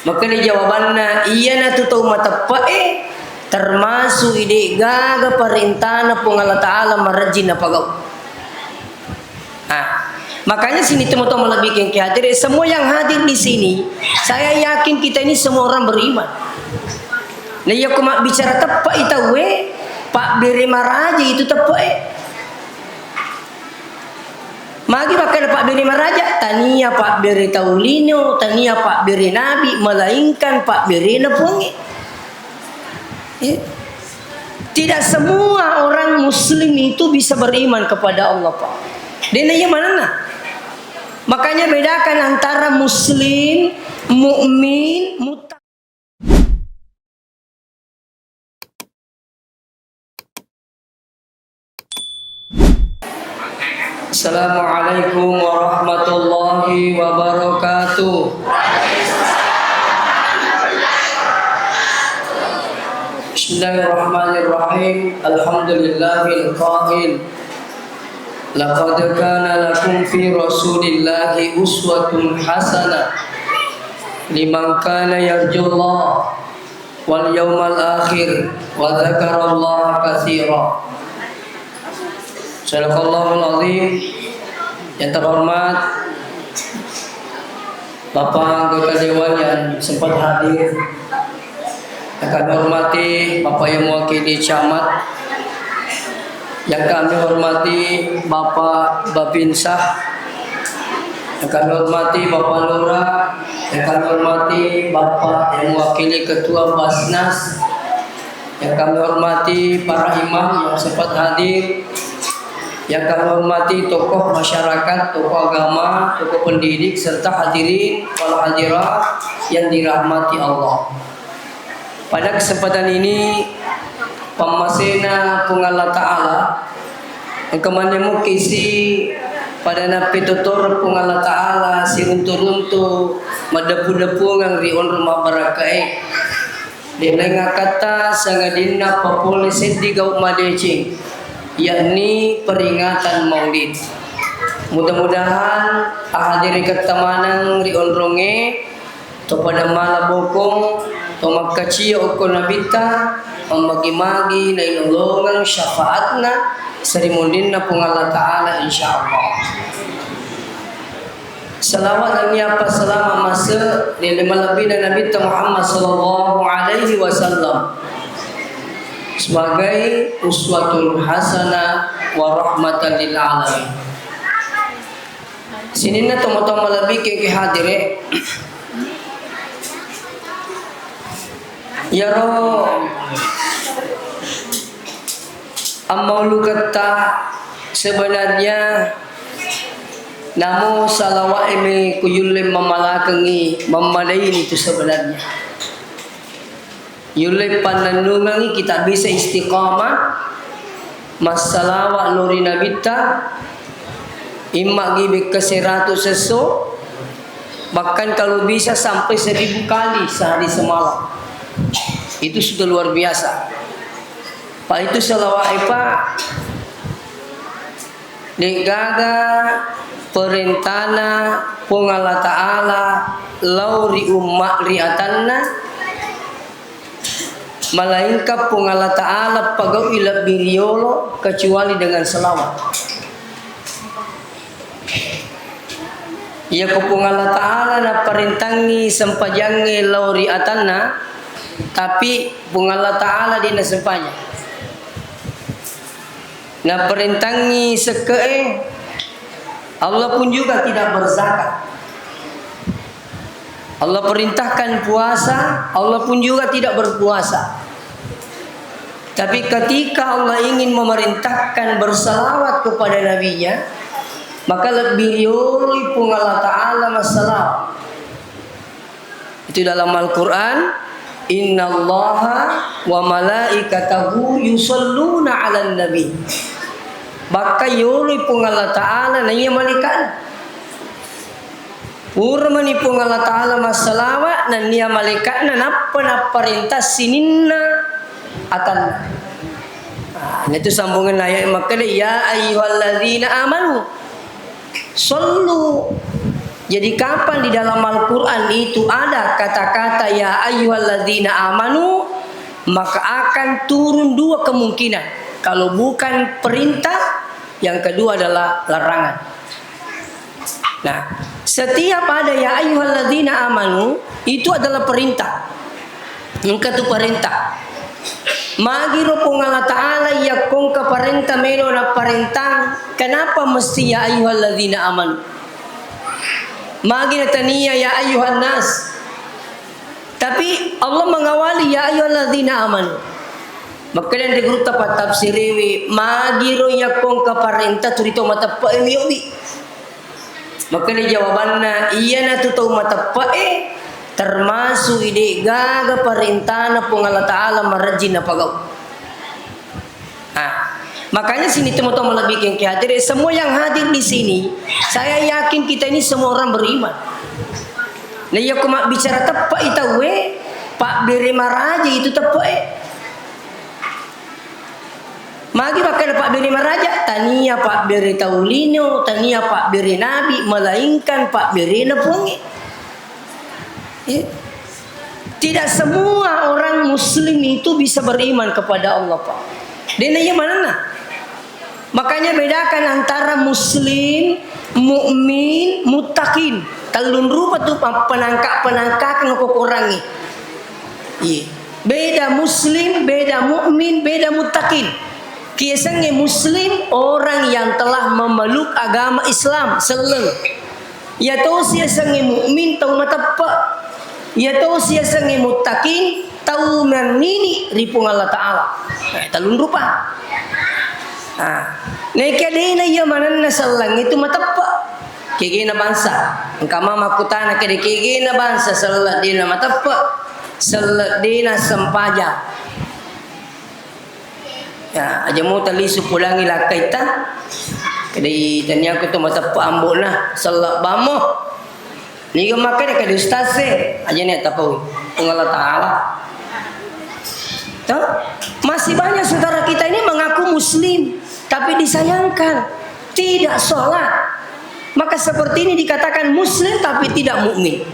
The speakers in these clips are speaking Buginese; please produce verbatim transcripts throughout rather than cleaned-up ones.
Makanya jawabanna, iyanatu tau mateppe'e termasuk i de' gaga parentana Puang Allah Ta'ala marejjing napagau. Ah, makanya sini teman-teman lebih ke hadir, semua yang hadir di sini, saya yakin kita ini semua orang beriman. Nah, iya ko mabbicara teppe'i tauwe, pabbere maraja itu teppe'e. Magi makkeda pabbere maraja, tania pabbere tau lino, tania pabbere nabi, melainkan pabberena Puangnge. Ya. Tidak semua orang muslim itu bisa beriman kepada Allah, Pak. Dena iya manenna. Makanya bedakan antara muslim, mukmin, muttaqin. Assalamualaikum warahmatullahi wabarakatuh. Bismillahirrahmanirrahim. Alhamdulillahil qail, "Laqad kana lakum fi Rasulillahi uswatun hasanah liman kana yarjullah wal yaumal akhir wa dzakarallaha katsira." Sadaqallahul azim. Yang terhormat Bapak anggota dewan yang sempat hadir, yang kami hormati Bapak yang mewakili camat, yang kami hormati Bapak Babinsa, yang kami hormati Bapak Lurah, yang kami hormati Bapak yang mewakili Ketua Basnas, yang kami hormati para imam yang sempat hadir, yang kami hormati tokoh masyarakat, tokoh agama, tokoh pendidik, serta hadirin wal hadirat yang dirahmati Allah. Pada kesempatan ini, pammasena Puang Allah Ta'ala, engka manne mukkisi pada nappetotor Puang Allah Ta'ala siruntu-runtu maddepu-depungeng ri onrong mabbarakkae. Dena engkata sangadinna papole seddi gau madeceng, yakni peringatan Maulid. Mudah-mudahan ahadiri kettamaneng ri onrongnge, topada mala bokong, to makkacia okko Nabitta, mammagi-magi nailolongeng syafaatna sarimunrinna Puang Allah Ta'ala, insyaallah. Salawat nennia passalama masse ri malebbina Nabitta Muhammad sallallahu alaihi wasallam sebagai uswatun hasanah wa rahmatan lil alamin. Sininna tomatoa malebbi ke hadire, iyaro ammauluketta sebenarnya namo salawa'e me ku yulle mamalakengi, mammalaini tu sebenarnya. Yulle pannennungengi kita bisa istiqamah, massalawa lao ri Nabitta, imma gi bekka seratu sesso, bahkan kalau bisa sampai seribu kali sehari semalam. Itu sudah luar biasa. Pak, itu salawa'e, Pak. De'gaga perintana Puang Allah Ta'ala lao ri umma ri atanna, malaingka Puang Allah Ta'ala pagau'i lebbi riolo kecuali dengan selawat. Iyako Puang Allah Ta'ala naparentangngi sempajangnge lao ri atanna, tapi Puang Allah Ta'ala de' nasempajang. Naparentangngi sekke'e, Allah pun juga tidak berzakat. Allah perintahkan puasa, Allah pun juga tidak berpuasa. Tapi ketika Allah ingin memerintahkan bersalawat kepada nabinya, maka lebbi rioloi Puang Allah Ta'ala massalawat. Itu dalam Al-Quran, "Innallaha wa malaikatahu yusalluna 'alan nabi." Bakka yoloi Puang Allah Ta'ala naiya malaika'na. Pura mani Puang Allah Ta'ala massalawat, nennia malaika'na nappa napparentah sininna atanna. Nah, itu sambungan ayat makkeda, "Ya ayyuhalladzina amanu, sallu Jadi, kapan di dalam Al-Quran itu ada kata-kata "Ya ayyuhalladzina amanu", maka akan turun dua kemungkinan. Kalau bukan perintah, yang kedua adalah larangan. Nah, setiap ada "Ya ayyuhalladzina amanu", itu adalah perintah. Engka tu parenta. Magiro Puang Allah Ta'ala yakko engka parenta melo naparentang, kenapa mesti "Ya ayyuhalladzina amanu"? Magi natania "Ya ayyuhan nas"? Tapi Allah mengawali "Ya ayyuhalladzina amanu". Makkeda ri gurutta pattafsiriwi, magiro yakko engka parenta tuli tau mateppe'e miyobi. Makkedai jawabanna, iyanatu tau mateppe'e termasui de'gaga parentana Puang Allah Ta'ala marejjing napagau. Nah, makanya sini teman-teman lebih yang hadir, semua yang hadir di sini, saya yakin kita ini semua orang beriman. Nah, iya ko mabbicara teppe'i tauwe, pabbere maraja itu teppe'e. Magi makkeda pabbere maraja? Tania pabbere tau lino, tania pabbere nabi, melainkan pabberena Puangnge. Ya. Tidak semua orang muslim itu bisa beriman kepada Allah, Pak. Dena iya manenna. Makanya bedakan antara muslim, mukmin, muttaqin. Tellung rupa tu pa-, penangka-, penangkakeng ko Korangnge. Iya. Beda muslim, beda mukmin, beda muttaqin. Kiyasengnge muslim orang yang telah memeluk agama Islam, selleng. Iya tosi yasengnge mukmin, tau mateppe. Iya tosi yasengnge muttaqin, tau mannini ri Puang Allah Ta'ala. Eh, tellung rupa. Nah, neke dena iya manenna selleng itu mateppe. Kegena bangsa. Engka mama kutana kede kegena bangsa, selle dena mateppe, selle dena sempajang. Ya, aja mo talisu pulangi lakkaitta. Kedai tania ko to mateppe ambona, selle bamo. Niga makkeda kede ustaz e, aja ne tapawi. Puang Allah Ta'ala. Toh? Masih banyak saudara kita ini mengaku muslim, tapi disayangkan tidak sholat. Maka seperti ini dikatakan muslim tapi tidak mukmin.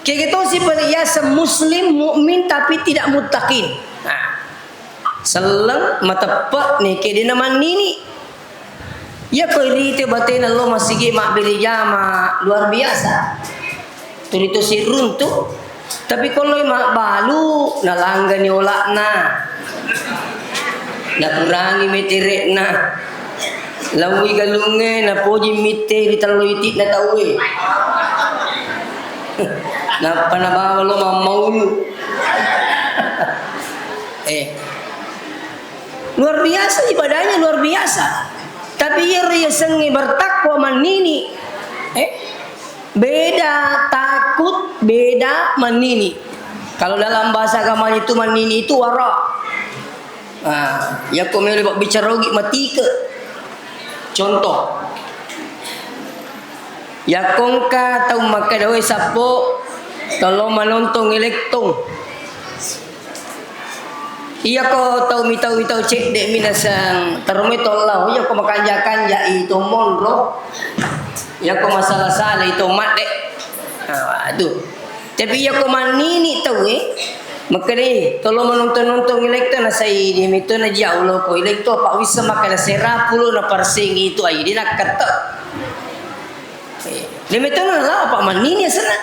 Kege tosi pale yaseng muslim, mukmin tapi tidak muttaqin. Nah, selleng, mateppe, neke dena mannini. Iya ko irite batena lo masigi mabbere jama luar biasa. Tuli tosi runtu. Tapi ko lo mabbalu, nalanggani ola'na. Nakurangi metere'na. Laui galungnge, napoji mitte ri tallo iti'na tauwe. Nappa nabawa lo mammaulu. Eh. Luar biasa ibadahnya, luar biasa. Tapi iyaro yasengnge bertakwa mannini. Eh? Beda takut, beda mannini. Kalau dalam bahasa agamanya itu mannini itu wara. Nah, yakko melo bicara ogi matike. Contoh. Yakko engka tau makkeda, "Woi, sappo, tolong manontong elektong." Iyako tau mitau-mitau cedde mi naseng teromoi to lao, iyako makanja-kanja i to monro, iyako masala-sala i to madde. Nah, aduh. Tapi iyako mannini tauwe, makkeda, "Tolong manontong-nontong ilekto nasai di mito na jauh lo ko ilekto apa wissa makkeda sera pulo na persengi itu ai di nakkette." Eh, di mito na lao apa mannini asenna.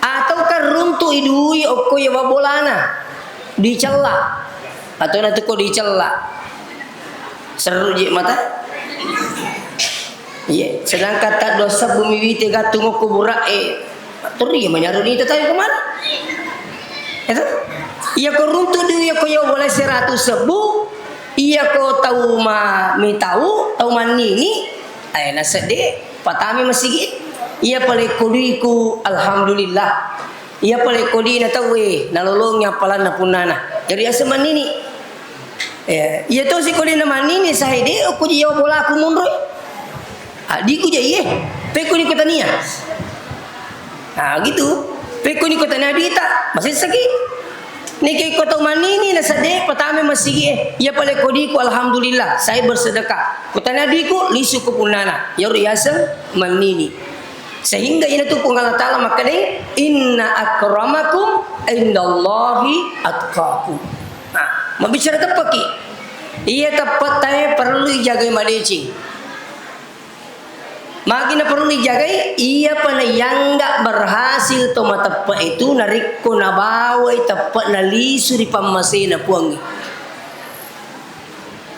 Atau kan runtu i dui okko ya bolana dicella. Atau na tuko dicella. Seru je mata. Iya, sedangkan tak dua sebbu miwite gattung okko bura'e. Turi manyaro ni tatai kemana? Itu? Iya ko runtu dui, iya ko yo boleh seratus sebbu, iya ko tau ma mitau, tau mannini, eh, nasedde, patami masigi. Iya pale ko duiku, alhamdulillah. Iya pale ko dina tauwe, nalolongi appalanna punnana. Jadi asa mannini. Eh, iya to si ko dina mannini, sahe de, okko ji yawa bolaku munroi. Adiku je iye, pekko ni ko tania. Nah, gitu. Pekko ni ko tania duita, masessaki. Neke ko tau mannini nasedde, patame masigi e. Iya pale ko diku, alhamdulillah, saya bersedekah. Ko tania duiku, lisu ko punnana. Yaro yaseng mannini. Sehingga iyanatu Puang Allah Ta'ala makkedai, "Inna akramakum indallahi atqakum." Nah, mabbicara teppeki. Iya teppe'tae perlu ijagai madeceng. Magi na perlu ijagai, iyapa naiangga berhasil to mateppe itu narekko nabawai teppe'na lisu ri pammasena Puangnge.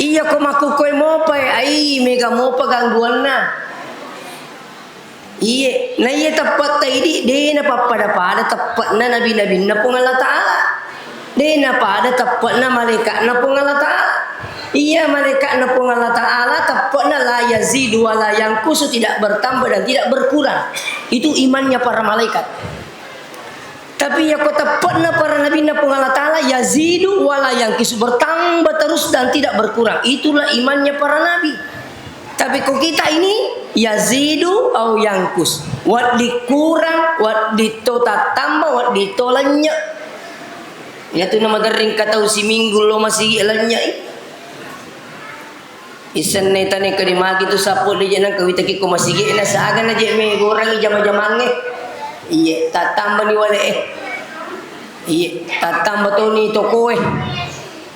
Iyako makkukkoe mopae, ai mega mopa gangguanna. Iye, na iya teppe'ta idi, de napappada-pada teppe'na nabi-nabinna Puang Allah Ta'ala. De napada teppe'na malaika'na Puang Allah Ta'ala. Iya malaika'na Puang Allah Ta'ala teppe'na la yazidu wa la yanqusu, tidak bertambah dan tidak berkurang. Itu imannya para malaikat. Tapi yako teppe'na para nabinna Puang Allah Ta'ala, yazidu wa la yanqusu, bertambah terus dan tidak berkurang. Itulah imannya para nabi. Tapi ko kita ini, yazidu au yanqus. Wedding kurang, wedding to tattamba, wedding to lennye. Iyatu namagerring ka tau siminggu lo masigi lennye. Isenna tane kedi magi tu sappo de je nang kawitaki ko masigi'na, saga na je me gorangi jama-jamangnge. Iye, tattambani wale'e. Iye, tattamba toni tokoe.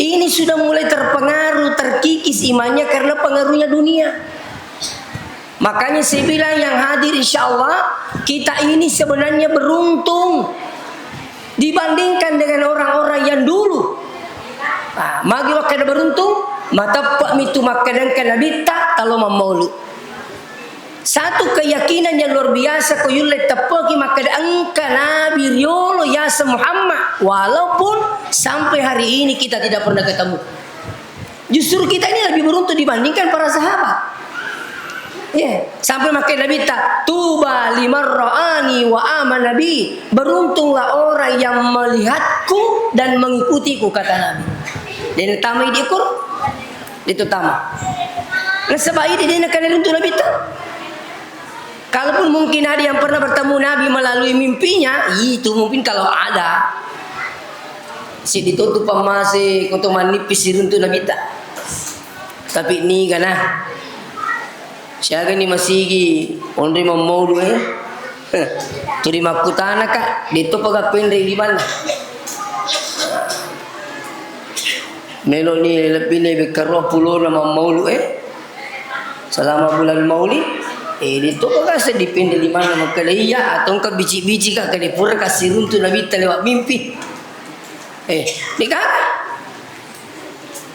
Ini sudah mulai terpengaruh, terkikis imannya karena pengaruhnya dunia. Makanya saya bilang yang hadir, insya Allah kita ini sebenarnya beruntung dibandingkan dengan orang-orang yang dulu. Nah, magi wakkeda beruntung, mateppe'mi tu makkeda engka nabitta talo mammaulu. Satu keyakinan yang luar biasa ko yulle teppeki makkeda engka nabi riolo yaseng Muhammad, walaupun sampai hari ini kita tidak pernah ketemu. Justru kita ini lebih beruntung dibandingkan para sahabat. Ya, sampai makkeda nabitta, "Tuba liman ra'ani wa amana bi." Beruntunglah orang yang melihatku dan mengikutiku, kata Nabi. Dan tamai diukur, itu tama. Nasaba idi de nakana runtu nabitta. Kalaupun mungkin ada yang pernah bertemu Nabi melalui mimpinya, itu mungkin kalau ada. Siddi to tu pammase ko to mannippi siruntu nabitta. Tapi niga na. Siaga ni masigi onroi mammaulu e. Tuli makkutana ka, de to paga penre limanna. Melo ni lebbi lebih karo pulona mammaulu e. Selama bulan Maulid, eh, de to kagasa dipende limanna makkeda iya, atau engka bici-bici ka kede pura kasiruntu nabitta lewat mimpi. Eh, de gaga.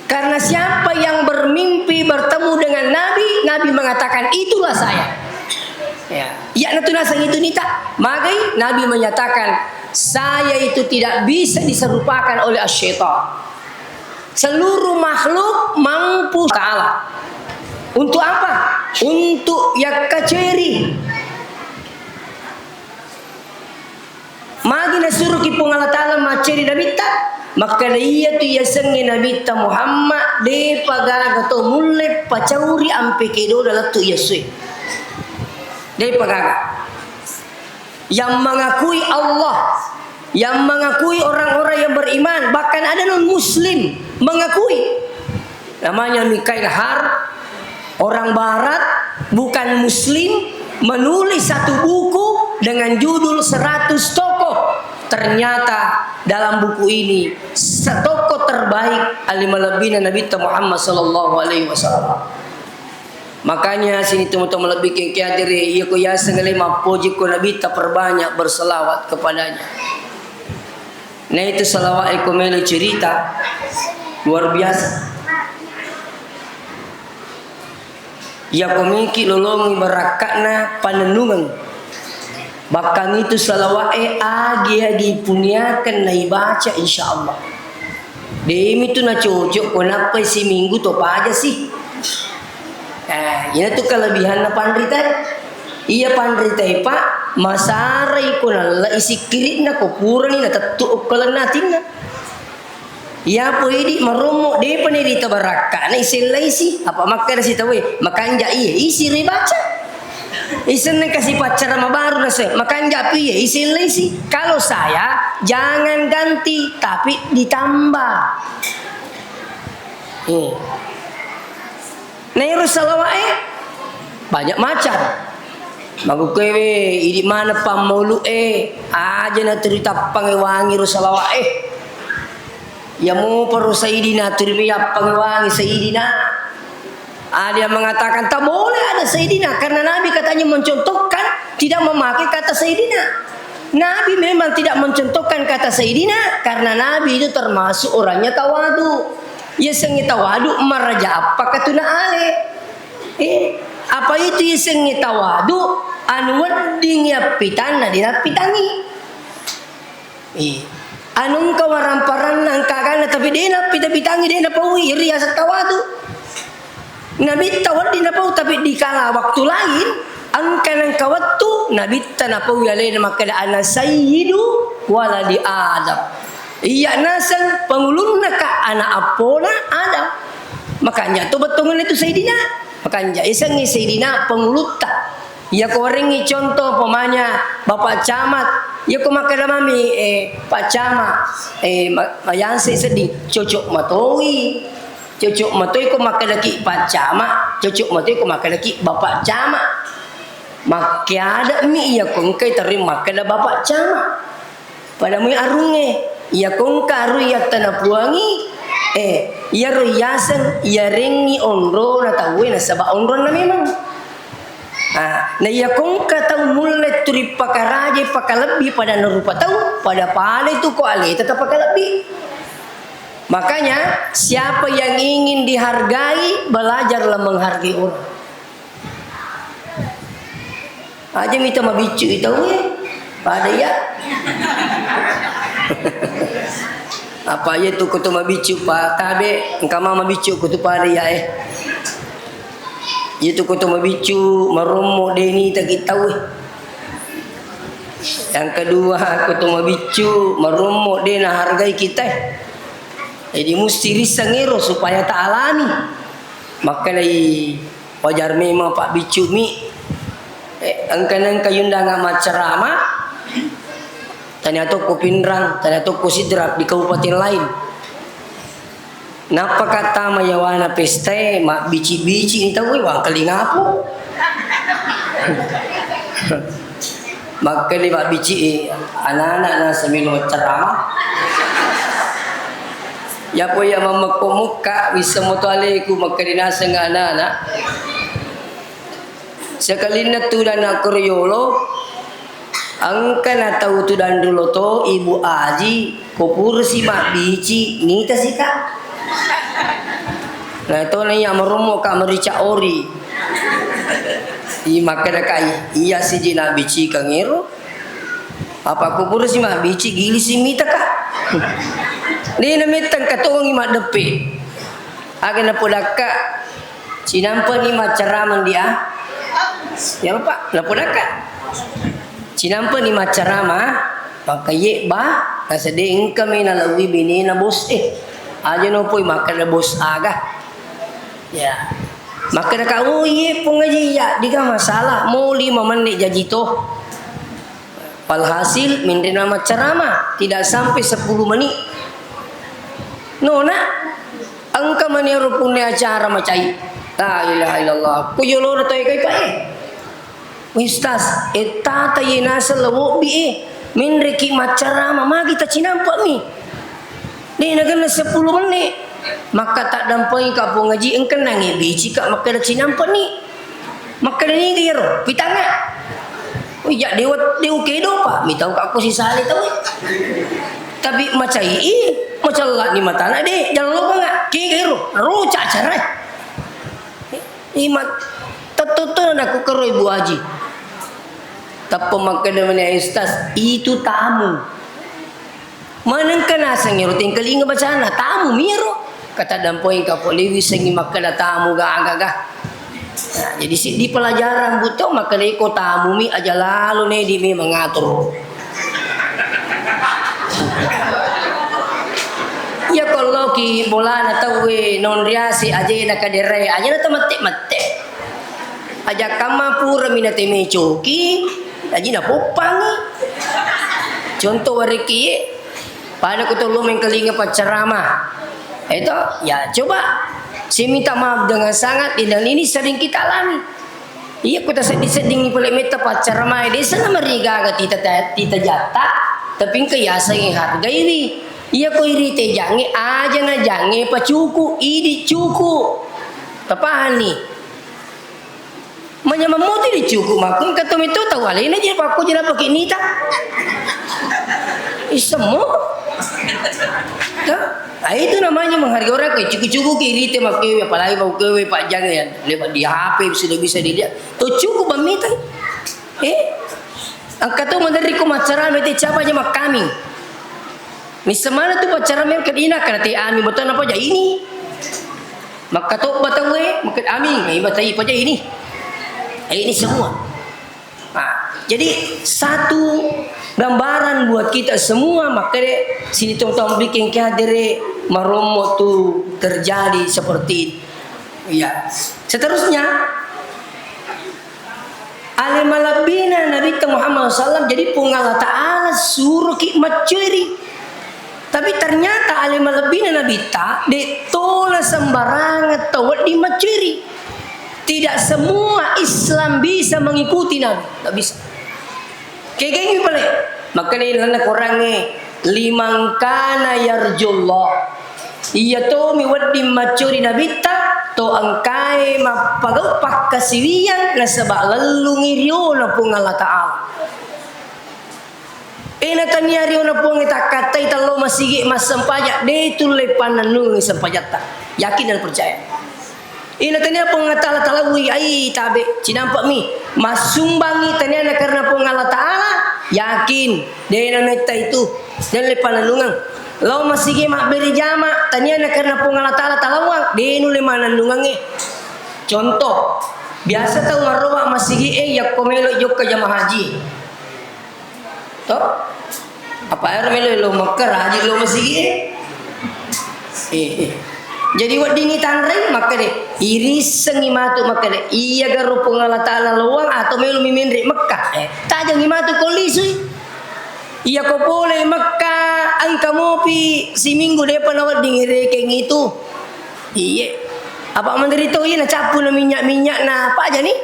Karena siapa yang bermimpi bertemu dengan Nabi, Nabi mengatakan, "Itulah saya." Ya, ya, natu naseng itu nita. Magai Nabi menyatakan, "Saya itu tidak bisa diserupakan oleh asy-syaitan." Seluruh makhluk mampu Ta'ala. Untuk apa? Untuk yakkaceri. Magi nasuruki Puang Allah Ta'ala macceri nabitta? Makkeda iyatu yasengnge nabitta Muhammad, depa gaga to mulle pacauri ampe kedoda lettu yasue. Depa gaga. Yang mengakui Allah, yang mengakui orang-orang yang beriman, bahkan ada non-muslim mengakui. Namanya Mikhail Har, orang barat, bukan muslim, menulis satu buku dengan judul seratus tokoh. Ternyata dalam buku ini, se-, tokoh terbaik ali malebbina Nabitta Muhammad sallallahu alaihi wasallam. Makanya sini teman-teman lebih ke kiadere, iya ko yaseng le mappoji ko Nabitta, perbanyak berselawat kepadanya. Nah, itu salawat eko melo cerita luar biasa. Iya ko miki lolongi barakka'na panennungeng. Bahkan itu salawat e agi-agi puniakan naibaca, insya Allah. Demi tu nacocok ko nappai siminggu to paja sih. Eh, ina tu kelebihanna panrita. Iya panrita, Pak, masarai ko nallai sikkiri'na ko purani natettu okkolenna atinna. Iya po idi marommo, depa ni rita barakka na isellaisi. Apa makkeda sitawe, makanja iye, isi ribaca. Isenna kasi paccara mabaru nase, makanja pi iye, isellaisi. Kalau saya, jangan ganti, tapi ditambah. Eh. Nairo salawat e, banyak macam. Makkukkuewe, idi maneng pammaulu'e, aja naturi tappangewangi ro salawa'e. Iya mupa ro Sayyidina, turi me yappangewangi Sayyidina. Ada yang mengatakan, "Tak boleh ada Sayyidina," karena Nabi katanya mencontohkan, tidak memakai kata Sayyidina. Nabi memang tidak mencontohkan kata Sayyidina, karena Nabi itu termasuk orangnya tawadu. Yasengnge tawadu, maraja appa katuna ale. Eh, apa itu yasengnge tawadu? Anu wedding yappitanna, dinappitangi. Eh, anu engka waramparanna, engka aganna, tapi de' nappita-pitangi, de' napaui, ri yaseng tawadu. Nabitta wedding napau, tapi di kala waktu lain, engka nengka wettu, Nabitta napaui alena makkeda, "Ana sayyidu waladi Adam." Iya naseng pengulunna ka ana appona Adam. Makanja to bettuanna itu Sayyidina. Makanja isengngi Sayyidina pengulutta. Iyako warengngi contoh, umpamanya Bapak Camat, iyako makkeda mami, eh, Pak Camat, eh, ma-, mayanse seddi, cocok matoi. Cocok matoi ko makkedaki Pak Camat, cocok matoi ko makkedaki Bapak Camat. Makkeadami iyako engkai terri makkeda Bapak Camat. Pada mui arungnge, iyako engka arung yattana puangi, eh, iyaro yaseng, iyarengngi onrona tauwe nasaba onronna memang. Ah, na iyako engka tau mulle turi pakarajai pakalebbi pada narupa tau, pada pale tu ko aleta tapakalebbi. Makanya, siapa yang ingin dihargai, belajarlah menghargai orang. Aja mita mabiccu i tauwe, pada iya. Apa iya tu kutu mabiccu pa tabe, engka ma mabiccu kutu pada iya eh. Iya tu kutu mabiccu marommo deni taki tauwe. Yang kedua, kutu mabiccu marommo de nahargai kita eh. Jadi musti risseng ero supaya taalami. Makkedai Wajar memang Pak Biccu mi, eh, engka-, engka yundanga maccarama, tania tokko Pinrang, tania tokko Sidrap di kabupaten lain. Nappa kattama yawana pestae, mabbici-bici ni tau, wangkalingapo. Makkeda Pak Bicci, eh, anak-anak naseng melo maccarama. Yapo iya mammekko mukka, wisseng moto aleku, makkeda naseng anak-anak. Sekalinna tudang nakkoro yolo, engka na tau tudang riolo to, Ibu Aji, ko purasi mabbici, nitasi ka. Na tona iya marommo ka merica ori. I makkeda kai, iya siji nabbicikang ero. Apa ko purasi mabbici, gilisi mitaka. Dena mettang katongi maddeppe. Aga napodakka, cinampa ni maccarama dia. Ya Bapak, napodakka. Cinampa ni maccarama, maka ye ba, nasede engka me nalawi benena bos eh. Aja nopoi makkeda bos aga. Ya. Makkeda ka, "Oh iye, Pung Aji, ya, dega masalah, mau lima menit jaji to." Walhasil, menrena maccarama, tidak sampai sepuluh menit. Nona, engka mani ero punna acara macai. La ilaha illallah. Ku yolona toe kai pa eh. Ustaz, ettata ye naseng lawobbi e, menreki maccarama, magi tacinampami. De nagenna sepuluh menit. Makkataddampengi ka Puang Aji, engka nangnge bicika makkeda cinampani. Makkeda niga iyaro, pitanga. Oh iya, dewa, dewa kedo pa, mitau ka ko sisale tau. Tapi macai i, macella ni matana de, jallo banga, kega ero, roca acara. Ima, tettuttu nakku kero Ibu Aji. Tappa makkeda mani Ustaz, itu tamu. Manengka naseng ero tengkalinga bacana, tamu miro. Kata dampoeng kapo lewi sengi makkeda tamu gaga ga. Nah, jadi siddi pelajaran buto makkeda iko tamu mi aja lalo ne di memang atur. Iya, ko loki bolana tauwe, non riase, ajena kadere, ajena temette-mette. Aja kamma pura mina teme coki, aji napoppangi. Contoh wariki, pada ko tollo mengkalinga paccarama. Itu, ya coba. Saya minta maaf dengan sangat, dan ini sering kita alami. Iya, ko tasedding-seddingngi pole metta paccaramae, desa na marigaga tita, tita jatta, tapi engka yasengnge hargaiwi. Iya, ko irite jangnge, aja na jangnge pacuku, idi cuku. Tapahanni? Manyameng moti dicuku, makko engka to metto tau alena je pakko je napake nita. Issemmo. Nah, itu namanya menghargai orang, kayak cuku-cuku ki rite makkewe, apalagi mau kewe pajang ya, lewat di H P sudah bisa dilihat. To cuku bamita. Eh, engka to maderri ko maccarame te siapa aja makkaming. Nisseng maneng tu paccarame kedina karena te ami betul apa aja ini. Makkatobba tauwe, makkeda, "Amin." Eh, ibatai paja ini. Eh, ini semua. Nah, jadi satu gambaran buat kita semua, makanya sini tong-tong bikin kadere marommo tu terjadi seperti ini. Iya. Seterusnya, ale malebbina Nabitta Muhammad sallallahu alaihi wasallam, jadi Puang Allah Ta'ala suruhki maccueri. Tapi ternyata ale malebbina Nabitta, de' tola sembarangan tau wedding maccueri. Tidak semua Islam bisa mengikuti Nabi, nggak bisa. Kegengi pale, makanya lalenna Qurangnge, "Liman kana yarjullah." Iya tomi wedding maccueri Nabitta, to engkae mappagau pakkasiwiang nasaba lellungi riona Puang Allah Ta'ala. E, natania riona Puangnge takkattai tallo masigi massempajang, de tulle pannennungengngi sempajatta. Yakin dan percaya. E, natania Puang Allah Ta'ala talaui, ai tabe, cinampami. Massumbangi taniana karena Puang Allah Ta'ala, yakin. De nametta itu. De le pannennungeng. Lao masigi mabbere jama, taniana karena Puang Allah Ta'ala talauang, de nulle mannennungengnge. Contoh, biasa tau marroba masigi e, yakko melo jokka jama haji. To? Apa ero melo lo Mekka, rajin lo masigi e? Eh, eh. Jadi weddingngi tanrai, makkeda, irissengngi matu, makkeda, iya garo Puang Allah Ta'ala lowang atau melo mi menre Mekka? Eh, tajengngi matu ko lisui. Iya ko pole Mekka, engka mopi siminggu depa nawedding irekeng itu. Iye. Apa menderita iya nacappu na minyak-minyak na apa aja nih?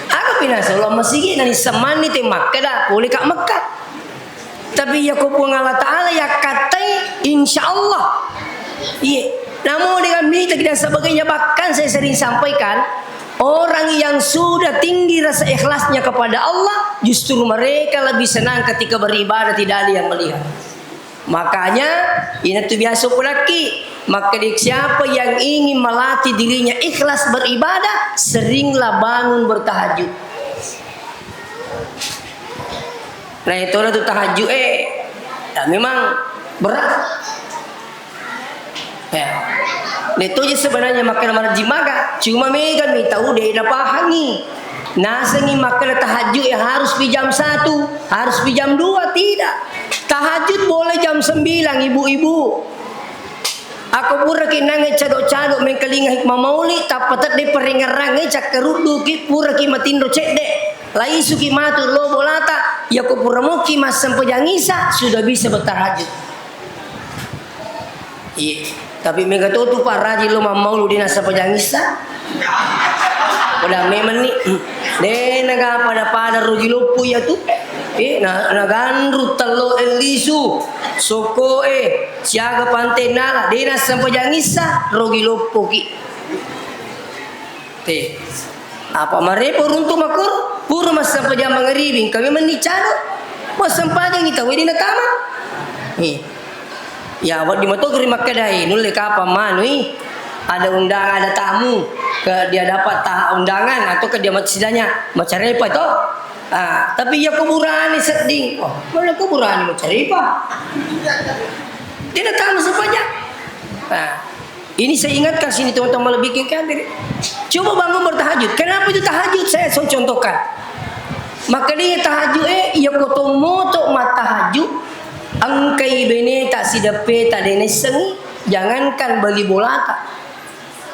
Aga pinasa Allah masigi na nisemanni te Mekka da, pole ka Mekka. Tapi iya ko Puang Allah Ta'ala yakkatai, insya Allah. Iya. Namun dengan mita dan sebagainya, bahkan saya sering sampaikan, orang yang sudah tinggi rasa ikhlasnya kepada Allah, justru mereka lebih senang ketika beribadah, tidak ada yang melihat. Makanya, inatu biasa pulakki, maka di-, siapa yang ingin melatih dirinya ikhlas beribadah, seringlah bangun bertahajud. Nah, itu tu tahajud, eh, ya memang berat. Ya. Itu je sebenarnya makkeda marejjing maga, cuma mega mi tau de napahangi. Nasengi makkeda tahajud ya harus pi jam satu, harus pi jam dua, tidak. Tahajud boleh jam sembilan, ibu-ibu. Ako puraki nangnge cado-cado mengkalinga hikmah mauli, tappa tedde parengngerangnge cakkarudduki, puraki matinro cedde, laisuki matu lo bolata, yako pura mokki massempajang isa, sudah bisa bertahajud. Iya. Tapi mega to tu, Pak, rajin lo mammaulu de nassempajang isa. Pada memang ni, de naga pada-pada rogi loppo iya tu. Eh, na, naganru tello e lisu, soko e, siaga pante nala, de nassempajang isa, rogi loppo ki. Te. Apa marepo runtu makkoro? Pura massempajang mangaribi, engka memang ni cado. Massempajangi tau de natama. Eh. Ya, wedding matogeri makkedai, nulle kapang manui, ada undangan, ada tamu, ke dia dapat ta-, undangan, atau ke dia mat-, setidaknya macarepa to. Ah, tapi iya ko burane sedding, oh, mana ko burane macarepa? Dia datang sepanjang. Nah, ini saya ingatkan sini teman-teman lebih ke hadir. Coba bangun bertahajud. Kenapa itu tahajud? Saya so-, contohkan. Maka dia tahajud, eh, iya ko tommoto mattahajud, engkai beneta sideppeta de naissengi, jangankan bali bolata.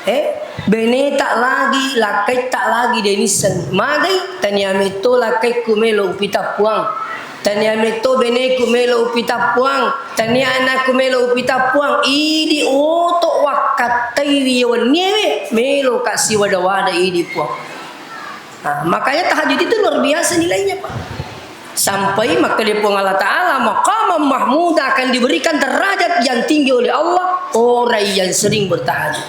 Eh, beneta lagi, lakkaitta lagi de naissengi. Magai, tania metto lakkaikku melo upitappuang. Tania metto beneku melo upitappuang. Tania anakku melo upitappuang. Idi oto wakkattai ri wenniewe, melo ka siwada-wada idi puang. Nah, makanya tahajud itu luar biasa nilainya, Pak. Sampai makkeda Puang Allah Ta'ala, maqamam mahmuda, akan diberikan derajat yang tinggi oleh Allah orang yang sering bertahajud.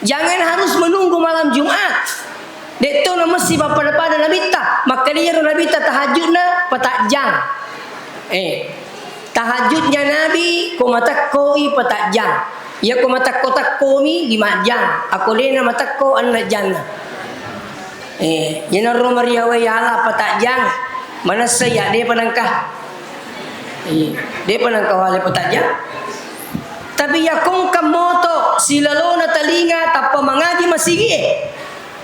Jangan harus menunggu malam Jumat. De'to namessi pappada-pada Nabitta. Makkeda iyaro Nabitta tahajudna petajang. Eh, tahajudnya Nabi ko matekkoi petajang. Iya ko matekko-tekkomi lima jam. Ako de'na matekko enneng janna. Eh, iyanaro mariawai ala petajang. Manessa iya de'pa nengka. Eh, de'pa nengka wale petajang. Tapi iya kongka moto silalona talinga tappa mangaji masigie.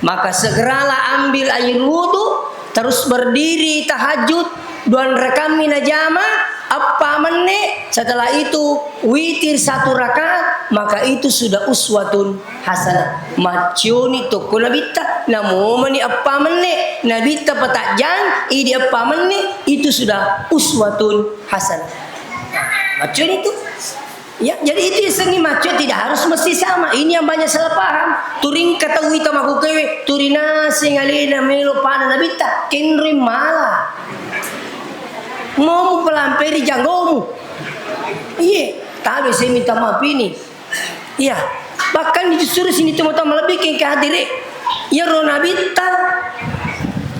Maka segeralah ambil air wudhu, terus berdiri tahajud, dua rakaat mi najama, eppa menne, setelah itu witir satu rakaat, maka itu sudah uswatun hasanah. Maccioni tokko Nabitta, namomani eppa menne, Nabitta petajang, idi eppa menne, itu sudah uswatun hasanah. Maccioni itu. Ya, jadi itu yasengnge maccio tidak harus mesti sama. Ini yang banyak salah paham. Turing kata wita makukewe, turi naseng alena melo pada Nabitta, kenroi mala. Mau mupelamperi janggomu. Iye, tabe saya minta maaf ini. Iya, bahkan justru sini teman-teman lebih ke hadire. Ya ro Nabitta.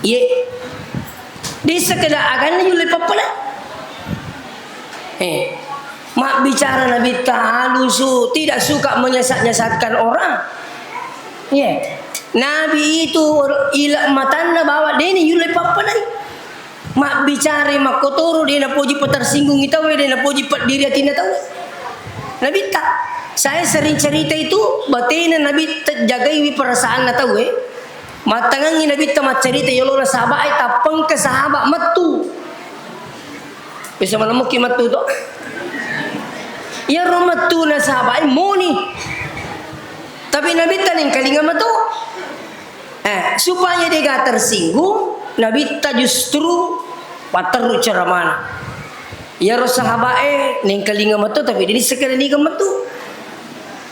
Iye. Di sekedar aganna yulle pappala. Eh, mabbicara Nabitta halusu, tidak suka menyesat-nyesatkan orang. Iya. Nabi itu ila matanna bawa deni yulle pappadai. Mabbicara makkotoro dena poji patersinggungi tauwe, dena poji peddiri atinna tauwe. Nabitta, saya sering cerita itu, batena Nabitta jagaiwi perasaanna tauwe. Mattangengngi Nabitta maccarita yolona sahabae, tappengka sahabat mettu. Bisa malemmuki mettu to. Iyaro mettuna sahabae moni. Tapi Nabitta nengkalinga meto. Eh, supaya dega tersinggung, Nabitta justru patterru ceramana. Iyaro sahabae nengkalinga meto, tapi deni sekedar niga metu.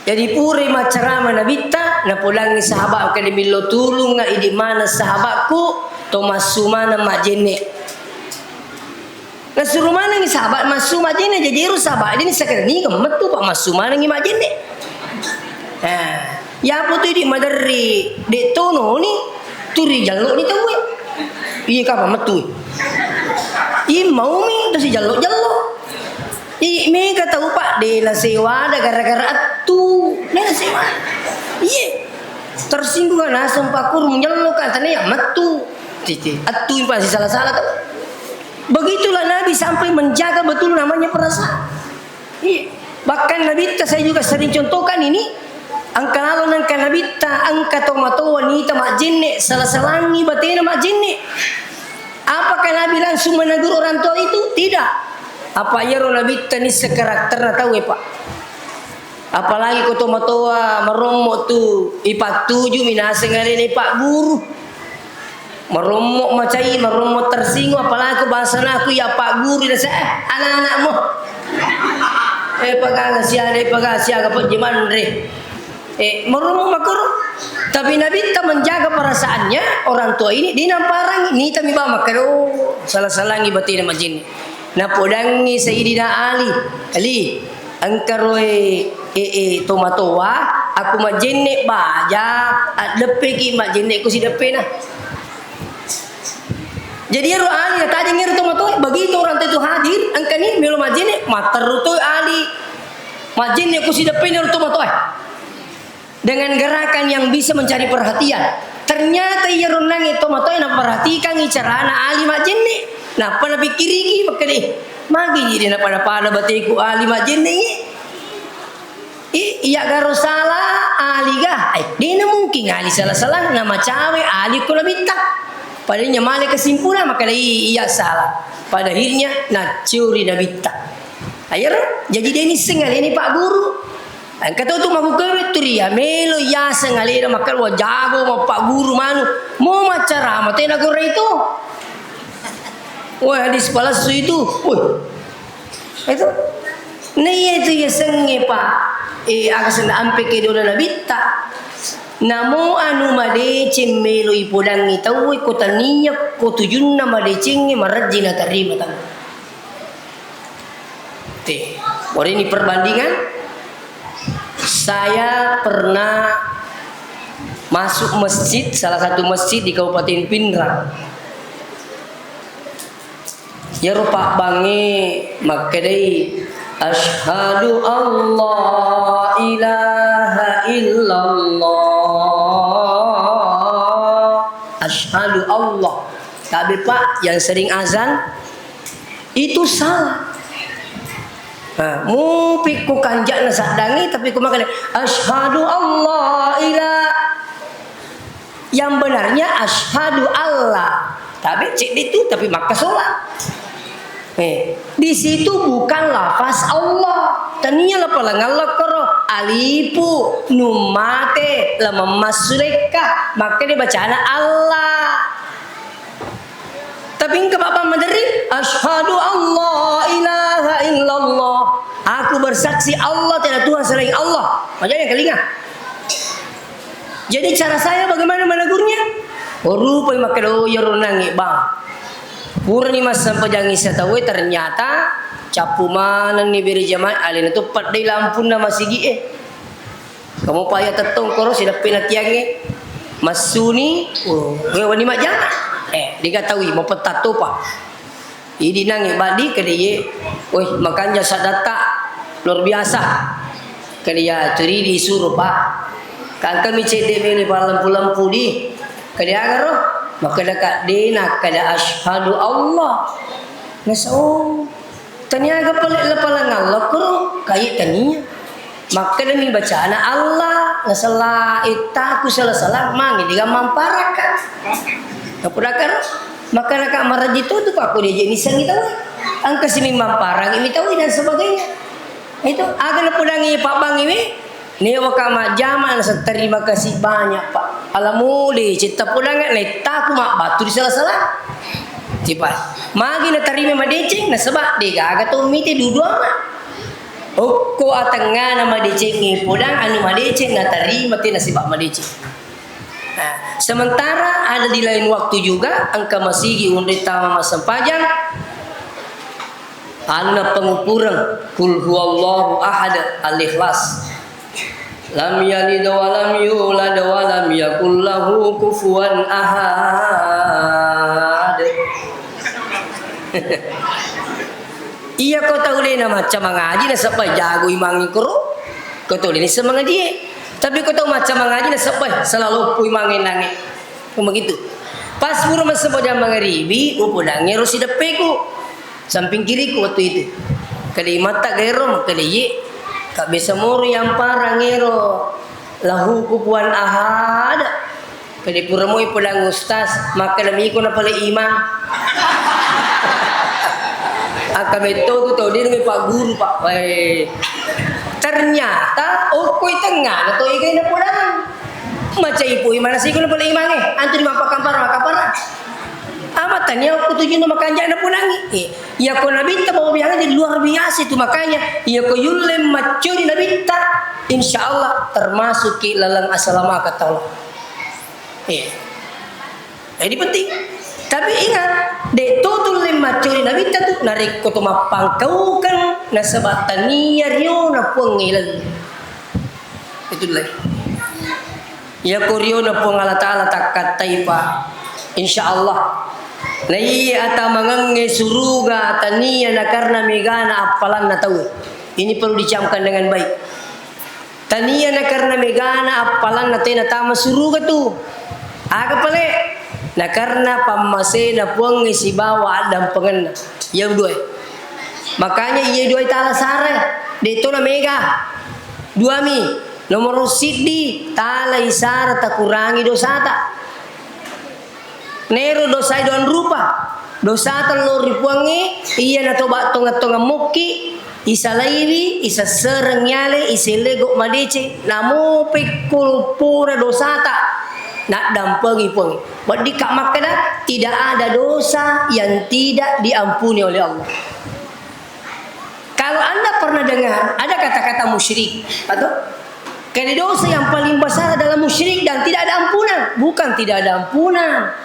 Jadi pura maccarama Nabitta, napodangngi sahabat engka dimillo tulungnga, idi maneng sahabatku, to massu maneng majjenne. Nasuru manengngi sahabat massu majjenne, jadi ero sahabat deni sekedar niga metu, Pak, massu manengngi majjenne. Nah, yapo tu idi maderri, de tononi, turi jalloni tauwe. Iya kapa metu. Iya maumi, tosi jallo-jallo. Ih, mega tau, Pak, de nasewada gara-gara attu. De nasewa. Iye. Tersinggung naseng Pak Guru menjello kan, tania mettu. Cici. Attu pasti salah-salah tau. Begitulah Nabi sampai menjaga betul namanya perasaan. Iya. Bahkan Nabitta saya juga sering contohkan ini. Engka lalo nengka Nabitta, engka tomatoa nita majjenne, salah-salangi batena majjenne. Apakah Nabi langsung menegur orang tua itu? Tidak. Apa iyaro Nabitta nisseng karakterna tauwe, Pak? Apalagi ko tomatoa marommo tu, ipattuju mi naseng alena ipagguru. Marommo macai, marommo tersinggung, apalagi ko bahasana ku iya pagguru, nasa, eh, anak-anakmu. Eh, pagaga siaga, eh, pagaga siaga, pejje manre. Eh, marommo makkoro. Tapi Nabitta menjaga perasaannya, orang tua ini, de namparang, nita mi ba makkeda, oh, salah-salangi batena majjenne. Napodangngi Sayyidina Ali, Ali, engka roe, eh, eh, tomatoa, aku majjenne baja, addeppeki majjenne ku sideppena. Jadi ero Ali natajeng ero tomatoa, begitu orang tua itu hadir, engkani melo majjenne, matteru to Ali. Majjenne ku sideppena ero tomatoa. Dengan gerakan yang bisa mencari perhatian. Ternyata iyaro nangnge tomatoa naperhatikangi carana Ali majjenne. Nappa napikkiriki, makkeda, magi jadi napada-pada bateku Ali majjenne. I, iya garo salah, Ali ga? Eh, dena mungkin Ali salah-salah, namacawe Ali ko Nabitta. Padahal nyamale kesimpulan, makkeda, i, iya salah. Pada akhirnya, nacuri Nabitta. Ayero, jadi deni seng alena Pak Guru. Engka tau tu makkukue tu ria, melo yaseng alena makkeda, wah, jago mappagguru manu. Mo maccarama tena gora itu. Wah, hadis palsu itu. Wah. Itu. Nah, iya itu yasengnge, Pak. Eh, aga senna ampe kedona Nabitta. Namo anu madeceng melo ipodangngi tauwe, ko tania ko tujunna madecengnge marejji natarima tau. Te, ora ini perbandingan, saya pernah masuk masjid, salah satu masjid di Kabupaten Pinrang. Iyaro pabbangnge makkedai, "Asyhadu alla ilaha illallah." Asyhadu Allah. Tabe, Pak, yang sering azan itu salah. Nah, mupi ku kanja'na saddangi, tapi ku makkeda, "Asyhadu alla ila-," yang benarnya asyhadu alla. Tapi cedde tu, tapi makkasola. Eh, di situ bukan lafaz Allah. Tania lapaleng Allah koro, alifu, nun mate, lameng massulekka, makkeda bacana Allah. Tapi engka pabang maderri, "Asyhadu alla ilaha illallah." Aku bersaksi Allah tiada Tuhan selain Allah. Makanya kelinga. Jadi cara saya bagaimana menegurnya? Oh, rupai makkeda, "Oh, iyaro nangnge, Bang. Purani massempajang isya tauwe, ternyata cappu manenni bere jamaah, alena tu peddei lampunna masigi e." Kamu paya tettong koro sideppe na tiangnge. Massuni, oh, we wani majjama. Eh, dega taui, mau petatto pa. Idi nangnge baddi kede ye. Weh, makanja sadatta luar biasa. Kede ya curi disuruh, Pak. Kangkami cedde mele pa lampu-lampu di. Kede agaro, makkeda kadde nakkeda asyhadu Allah. Nasa, oh. Taniaga pale lapaleng Allah koro, kaye tania. Makkedami bacana Allah, nasella ittaku sala-sala, mange diga mamparaka. Napudakaro, makkanaka marajji to tu pakko diaje nissengi tau. Engka simi mamparang mi tau dan sebagainya. Itu aga napudangi pabbangi we, Newaka majjama naseng, "Terima kasih banyak, Pak. Ala mode cetta podangnge, naittaku mabbatu di sela-sela." Tipa. Magi natarima madeceng, nasaba degaga to mite duduama. Okko atengngana madecengnge podang, anu madeceng natarima te nasaba madeceng. Nah, sementara ada di lain waktu juga, engka masigi unri tama massempajang, anu pengukuran, Qul huwallahu ahad, Al-Ikhlas. Lam yalid wa lam yulad wa lam yakul lahu kufuwan ahad. Iya ko tau de na macca mangaji nasaba jago imangnge koro, ko tau de nisseng mangajie. Tapi ko tau macca mangaji nasaba sala loppo imangnge nangnge. Begitu. Pas pura massempajang mangaribi, upodangnge ro sideppeku. Samping kiriku waktu itu. Kade imatta gaero, kade ye. Kabbesa moro yang parang ero. Lahu kufuwan ahad. Kade pura moi podang ustaz, makkeda miko na pale imang. Akka metto tu tau de nami pak guru, Pak. Weh. Ternyata okko i tengngana to igai na podang. Macai pui mana siko na pale imangnge. Antu di mappakampara, makampara. Ama tania okko tujunna makanja na podangngi. Eh, iya ko nabitta mau biasa jadi luar biasa itu, makanya iya ko yulle maccuri nabitta, insya Allah termasuk ki laleng asalamaka tau. Eh. Jadi penting. Tapi ingat, de to tulle maccuri nabitta tu, narekko to mappangkaukeng nasaba tania riona puang ileng. Itulah. Iya ko riona Puang Allah Ta'ala takkattai pa. Insya Allah. Na iya atamangengnge suruga tania na karena megana appalanna tau. Ini perlu dicamkan dengan baik. Tania na karena megana appalanna tena tama suruga tu. Aga pale? Na karena pammasena Puangnge sibawa addampengenna. Iya dua. Makanya iya dua tala sare. De to na mega. Duami, nomoro siddi, talai sara takurangi dosata. Nero dosae doang rupa. Dosata lao ri Puangnge, iya natoba tongeng-tongeng mokki, isalaiwi, isessereng yale, iselego madeceng, namo pekko loppona dosata, naddampengi Puang. Weddikka makkeda, tidak ada dosa yang tidak diampuni oleh Allah. Kalau Anda pernah dengar, ada kata-kata musyrik, atau Karena dosa yang paling besar adalah musyrik dan tidak ada ampunan. Bukan tidak ada ampunan.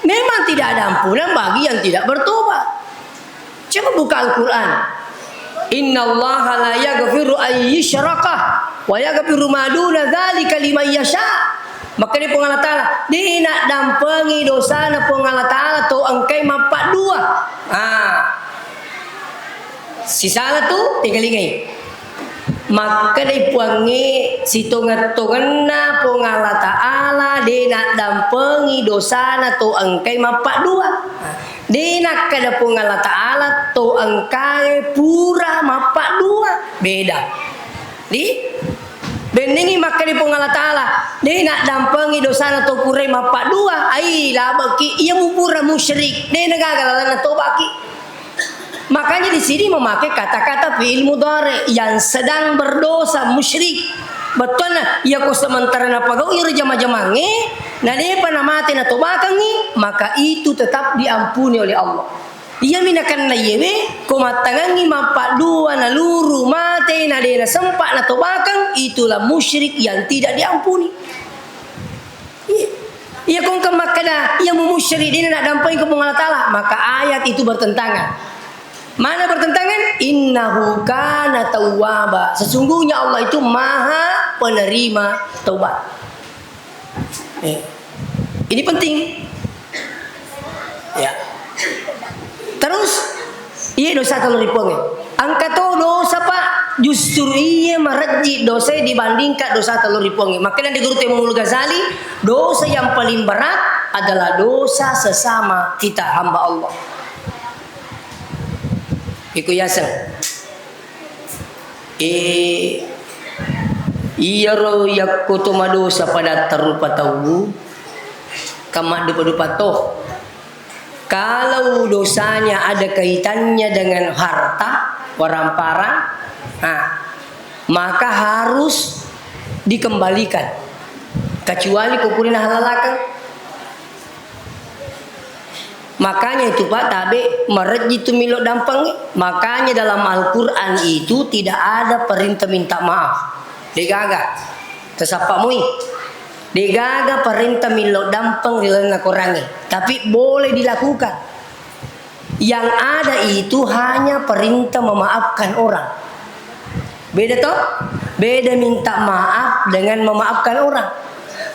Memang tidak ada ampunan bagi yang tidak bertobat. Coba buka Al-Quran. "Innallaha la yaghfiru an yusyraka wa yaghfiru ma duna dzalika liman yasha." Makkedai Puang Allah Ta'ala, de' naddampengi dosana Puang Allah Ta'ala to engkai mappaddua. Ah. Sisala tu, tengkalingai. Makkedai Puangnge, sitongeng-tongenna Puang Allah Ta'ala, de' naddampengi dosana to engkai mappaddua. De' nakkeda Puang Allah Ta'ala, to engkae pura mappaddua. Beda. Di? Bennengngi makkeda Puang Allah Ta'ala, de' naddampengi dosana to purai mappaddua. Ai, labeki, iya mupura musyrik. De' nagaga lalenna tobaki. Makanya di sini memakai kata-kata fi'il mudhari yang sedang berdosa, musyrik. Bettuanna, iya ko sementara napagau iro jama-jamangnge, na de'pa namate natobakengngi, maka itu tetap diampuni oleh Allah. Iyami nakenna iyewe, ko mattangengngi mappaddua naluru mate na de' nasempa natobakeng, itulah musyrik yang tidak diampuni. Iya. Iya, ko engka makkeda, iya mu musyrik, de' naddampengi ko Puang Allah Ta'ala, maka ayat itu bertentangan. Mana bertentangan? Innahu kana tawwaba. Sesungguhnya Allah itu maha penerima taubat. Eh, ini penting. Ya. Terus, iya dosa telloripuangnge. Engka to dosa, Pak, justru iya marejji dosa dibandingkan dosa telloripuangnge. Makanya di Guru Imamul Ghazali, dosa yang paling berat adalah dosa sesama kita hamba Allah. Iku yaseng. Eh, iyaro yakko to madosa padatta rupa tau, kammaddupa-dupa to. Kalau dosanya ada kaitannya dengan harta, waramparang, nah, maka harus dikembalikan. Kecuali ko purana halalakeng. Makanya itu, Pak, tabe marejji tu milo dampeng. Makanya dalam Al-Quran itu tidak ada perintah minta maaf. Degaga. Tasappa mui. Degaga perintah milo dampeng ri lalenna Qurangnge. Tapi boleh dilakukan. Yang ada itu hanya perintah memaafkan orang. Beda to? Beda minta maaf dengan memaafkan orang.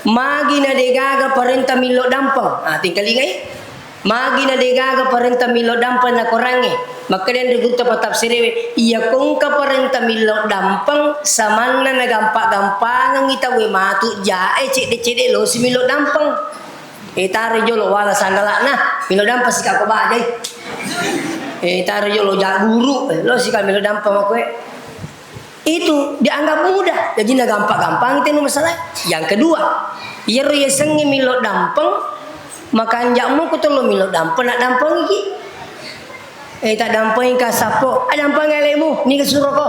Magi na degaga parenta millo dampeng. Ah, tingkalingai. Magi na degaga parenta millo dampeng na korangnge. Makkeda ri gurutta patafsirewe, iya kongka parenta millo dampeng, samanna na gampa-gampangengngi tauwe matu jae cedde-cedde losi millo dampeng. Eh, taro jolo wala sandala'na, millo dampeng sika ko bajai. Eh, taro jolo ja guru, eh, lo sika millo dampeng makoe. Itu dianggap mudah, jadi na gampang-gampang itu masalah. Yang kedua, iyaro yasengnge millo dampeng, makanja' muko tello millo dampeng, na dampengiki. Eh, taddampengi ka sappo, "Addampeng alemu, niga suroko."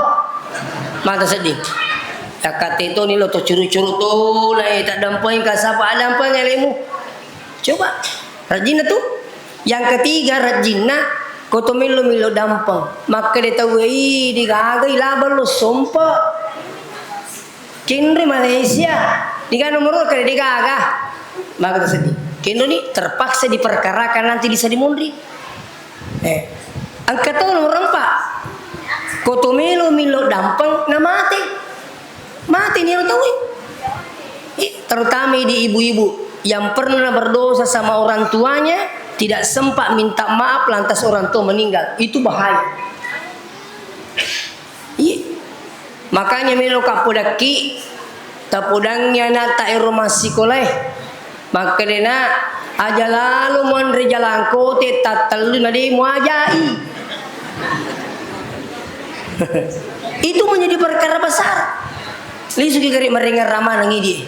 Mata seddi. Yakkate toni lo to curu-curu to, na, eh, taddampengi ka sappo, "Addampeng alemu." Coba, rajinna tu. Yang ketiga, rajinna, ko to mello millo dampeng. Makkeda tauwe, "Ih, digagai labang lo sompe." Kenroi Malaysia, diga nomoro kare degaga. Maka seddi. Kenroni terpaksa diperkarakan nanti di Sarimunri. Eh, engka to nomor empat. Ko to melo millo dampeng na mate. Mate ni orang tahu. Eh, terutama di ibu-ibu yang pernah berdosa sama orang tuanya, tidak sempat minta maaf lantas orang tua meninggal. Itu bahaya. Iya. Makanya melo ka podakki, tapodangi anakta ero massikolae. Makkedana, "Aja lalo muanre jalangkote tattellu na de muajai." Itu menjadi perkara besar. Lisuki gari marengngerang maneng idi.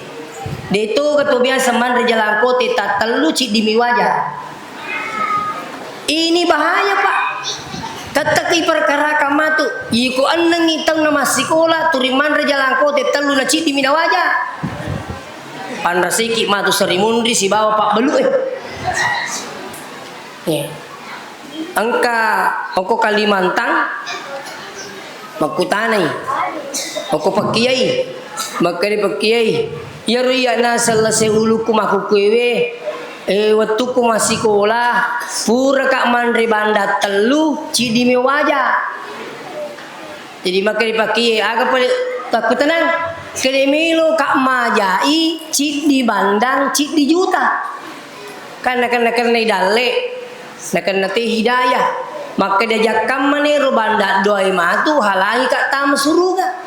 De to ga to biasa manre jalangkote tattellu ciddi mi waja. Ini bahaya, Pak. Tetteki perkara kamatu. Iko ennengi taunna massikola, turi manre jalangkote tellu na ciddi mi nawaja. Panrasiki matu Sarimunri sibawa Pak Belue. Iya. Engka oko Kalimantan, makkutanai. Oko Pakkiyai. Makkeda pakkiyai, iyaro iya naseng lase ulukku makkukkuewe, eh, wettukku massikola, puraka manre bandang tellu, ciddi mi waja. Jadi makkeda pakkiyai, aga pale takkutanang? Kede meloka majai, ciddi bandang, ciddi juta. Kan nakenna-kennai dalle, nakenna te hidayah. Makkeda jakkamma nero bandang doai matu, halangika tama suruga.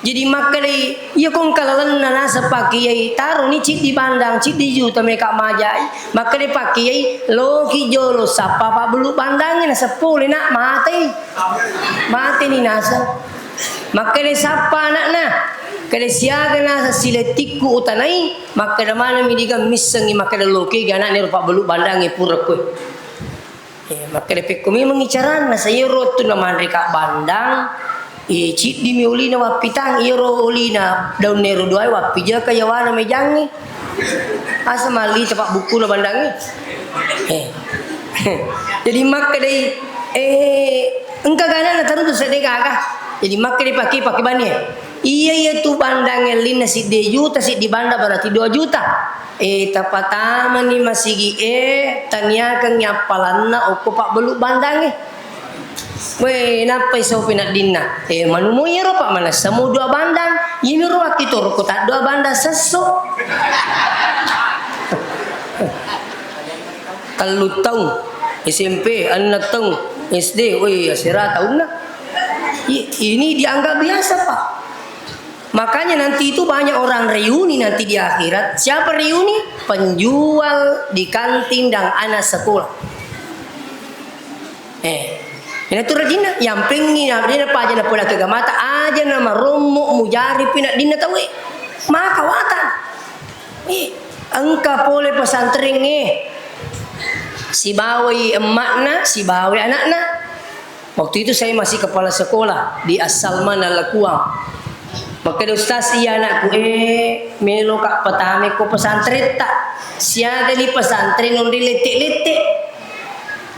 Jadi makkedai, iya ko engka lalenna naseng pakkiyai, taroni ciddi bandang, ciddi juta meka majai. Makkeda pakkiyai, loki jolo sappa pabbelu bandangnge, naseng pole nak, matei. Mateni naseng. Makkeda sappa anakna, keda siaga naseng silettikku utanai, makkeda maneng mi diga missengngi, makkeda loki ga anakna ero pabbelu bandangnge pura koe. Eh, makkeda pekko memengngi caranna, sa iyaro wettunna manreka bandang, eh, ciddimi olina wappitang, iyaro olina daunna ero duae wappijaka yawana mejangnge. Asa mallita pabbukkuna bandangnge. Eh. Jadi makkedai, eh, engka ganana taruntu sedde gaga. Jadi makkedai pake, pake bani. Iya, iya tu bandang ellinna sidde juta, siddi bandang berarti dua juta. Eh, tapatamani masigi e, taniakengngi appalanna okko pabbelu bandangnge. Weh, nappai sopi naddinna. Eh, manu mo iyaro, Pak, manessa mo dua bandang. Iyami ro wakkitoro ko taddua bandang sesso. Tellu taung S M P, enneng taung S D, weh, asera taunna. I-, ini dianggap biasa, Pak. Makanya nanti itu banyak orang reuni nanti di akhirat. Siapa reuni? Penjual di kantin dan anak sekolah. Eh, ina tu rajinna, yampengngi na rajinna paja na pola kegamata, aja na marommo mujari pinaddinna tauwe. Maka watang. Eh, engka pole pesantrengnge. Sibawai emma'na, sibawai anakna. Waktu itu saya masih kepala sekolah di As-Salman Al-Kuang. Makkeda, "Ustaz, iya anakku, eh, meloka patamai ko pesantretta. Siagani pesantren nonroi lette-lette.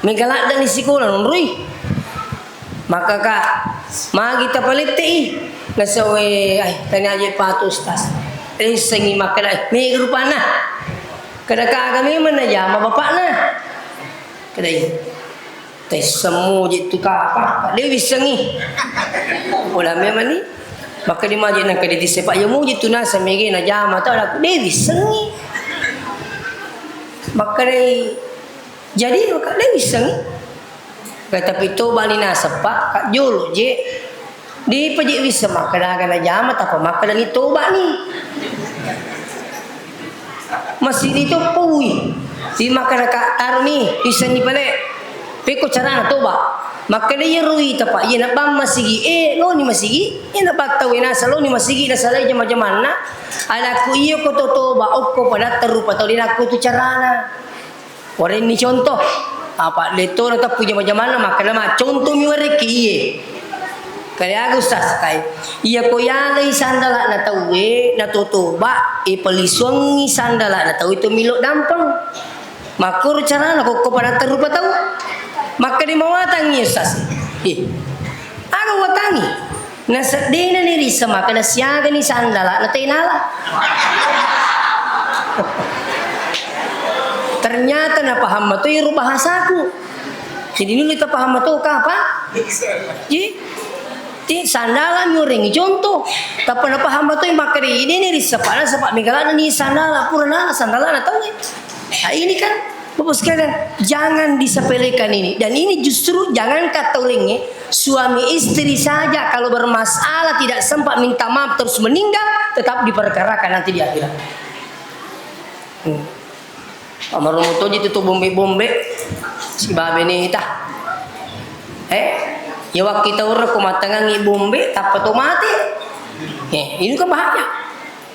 Mega laddani sikola nonroi." Maka, "Kak, magi tapalettei?" Naseng, "Eh, ai, tania aja patu, Ustaz." Risengngi makkeda, "Eh, mega rupanna." Keda, "Kaga memang najama bapakna?" Keda, "Iya." Tesseng muji tu kapang, de wissengngi. Pola memang ni. Maka di maje nang kede tisse, Pak, iya muji tu naseng mege najama tau, aku de wissengngi. Maka de, jadi maka de wissengngi. Ka tapi toba ni naseng, Pak, ka jolo je. Depa je wisseng makkeda aga najama, tappa makkedani tobani. Masigi to pui. Di makkeda ka taroni, wissenni pale. Pekko carana toba. Makkeda iyaro wita, Pak, iya nabbang masigi, eh, loni masigi, iya nabbang tau e naseng loni masigi, nasalai jama-jamanna. Alakku iya ko to toba, okko padatta rupa tau, de nakko tu carana. Warenni contoh, apa de to nateppu jama-jamanna makkeda ma contoh mi warekki iye. Kale aga Ustaz, kai. Iya ko yalai sandala'na tauwe, na to toba, e palisuangngi sandala'na tauwe to milo dampeng. Makkoro carana kokko padatta rupa tau. Makkeda mawatangngi Ustaz. Ih. Aga watangngi? Naseddena ni risseng makkeda siagani sandala na tenala. Ternyata napaham mato iro bahasaku. Jadi nuli tapaham mato kapa? Ji? Ti sandala mi urengi contoh. Tappa napaham mato makkeda ini ni risseng pada sapa mega ladde ni sandala pura nala sandala na tau. Nah, ini kan Bapak sekalian, jangan disepelekan ini. Dan ini justru jangankan tau laingnge, suami istri saja kalau bermasalah tidak sempat minta maaf terus meninggal, tetap diperkarakan nanti di akhirat. Hmm. Amaromo toji tu, tu bombe-bombe, si babe nita. Eh, ya wakki tau ko matangangi bombe, tappa to mate. Eh, ini kan bahaya.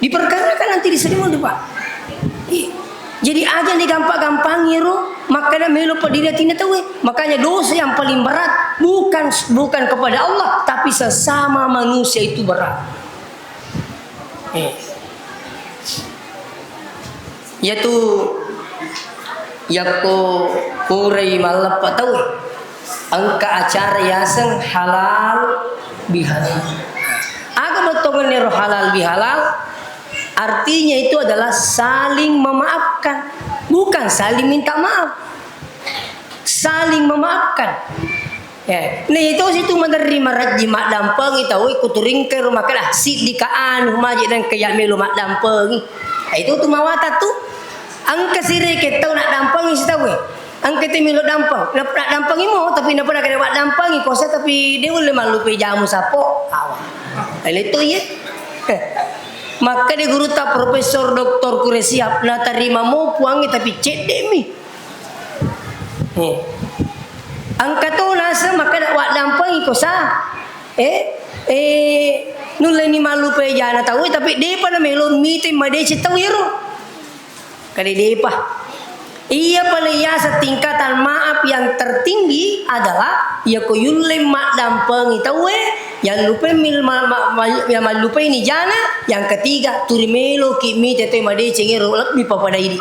Diperkarakan nanti di sini, Pak. Iya. Jadi aja digampang-gampangi ro, makkeda melo pediri atinna tauwe. Makanya dosa yang paling berat bukan, bukan kepada Allah, tapi sesama manusia itu berat. Eh. Yatu yakko purai malleppa tauwe, engka acara yaseng halal bihalal. Aga Tongeniro halal bihalal, artinya itu adalah saling memaafkan, bukan saling minta maaf. Saling memaafkan. Ya, nah itu situ menerima rajji maddampengi tau ikut ringke rumah kelah siddi ka anu maji dan kayak melo maddampengi. Nah, itu tu mawata tu. Engka sireke tau naddampengi sitaue. Engka tu melo dampeng. Nap-, naddampengi mo, tapi napa nakada maddampengi, kosa tapi dia boleh malupe jamu sapo. Awa. Ele tu ye. Makkeda gurutta Profesor Doktor Kure Siap, natarima mo puangnge tapi cedde mi. Eh. Engka to naseng makkeda waddampengi kosa. Eh, eh, nulleni mallupai jana tau, tapi depa namelo mite madeceng tau ero. Kade depa. Iya pale yaseng tingkatan maaf yang tertinggi adalah iya ko yulle maddampengi tauwe, yang lupai mil-, ma-, ma-, ma-, yang mallupai ni jana, yang ketiga turi meloki mite tau madeceng ero lebbi papada idi.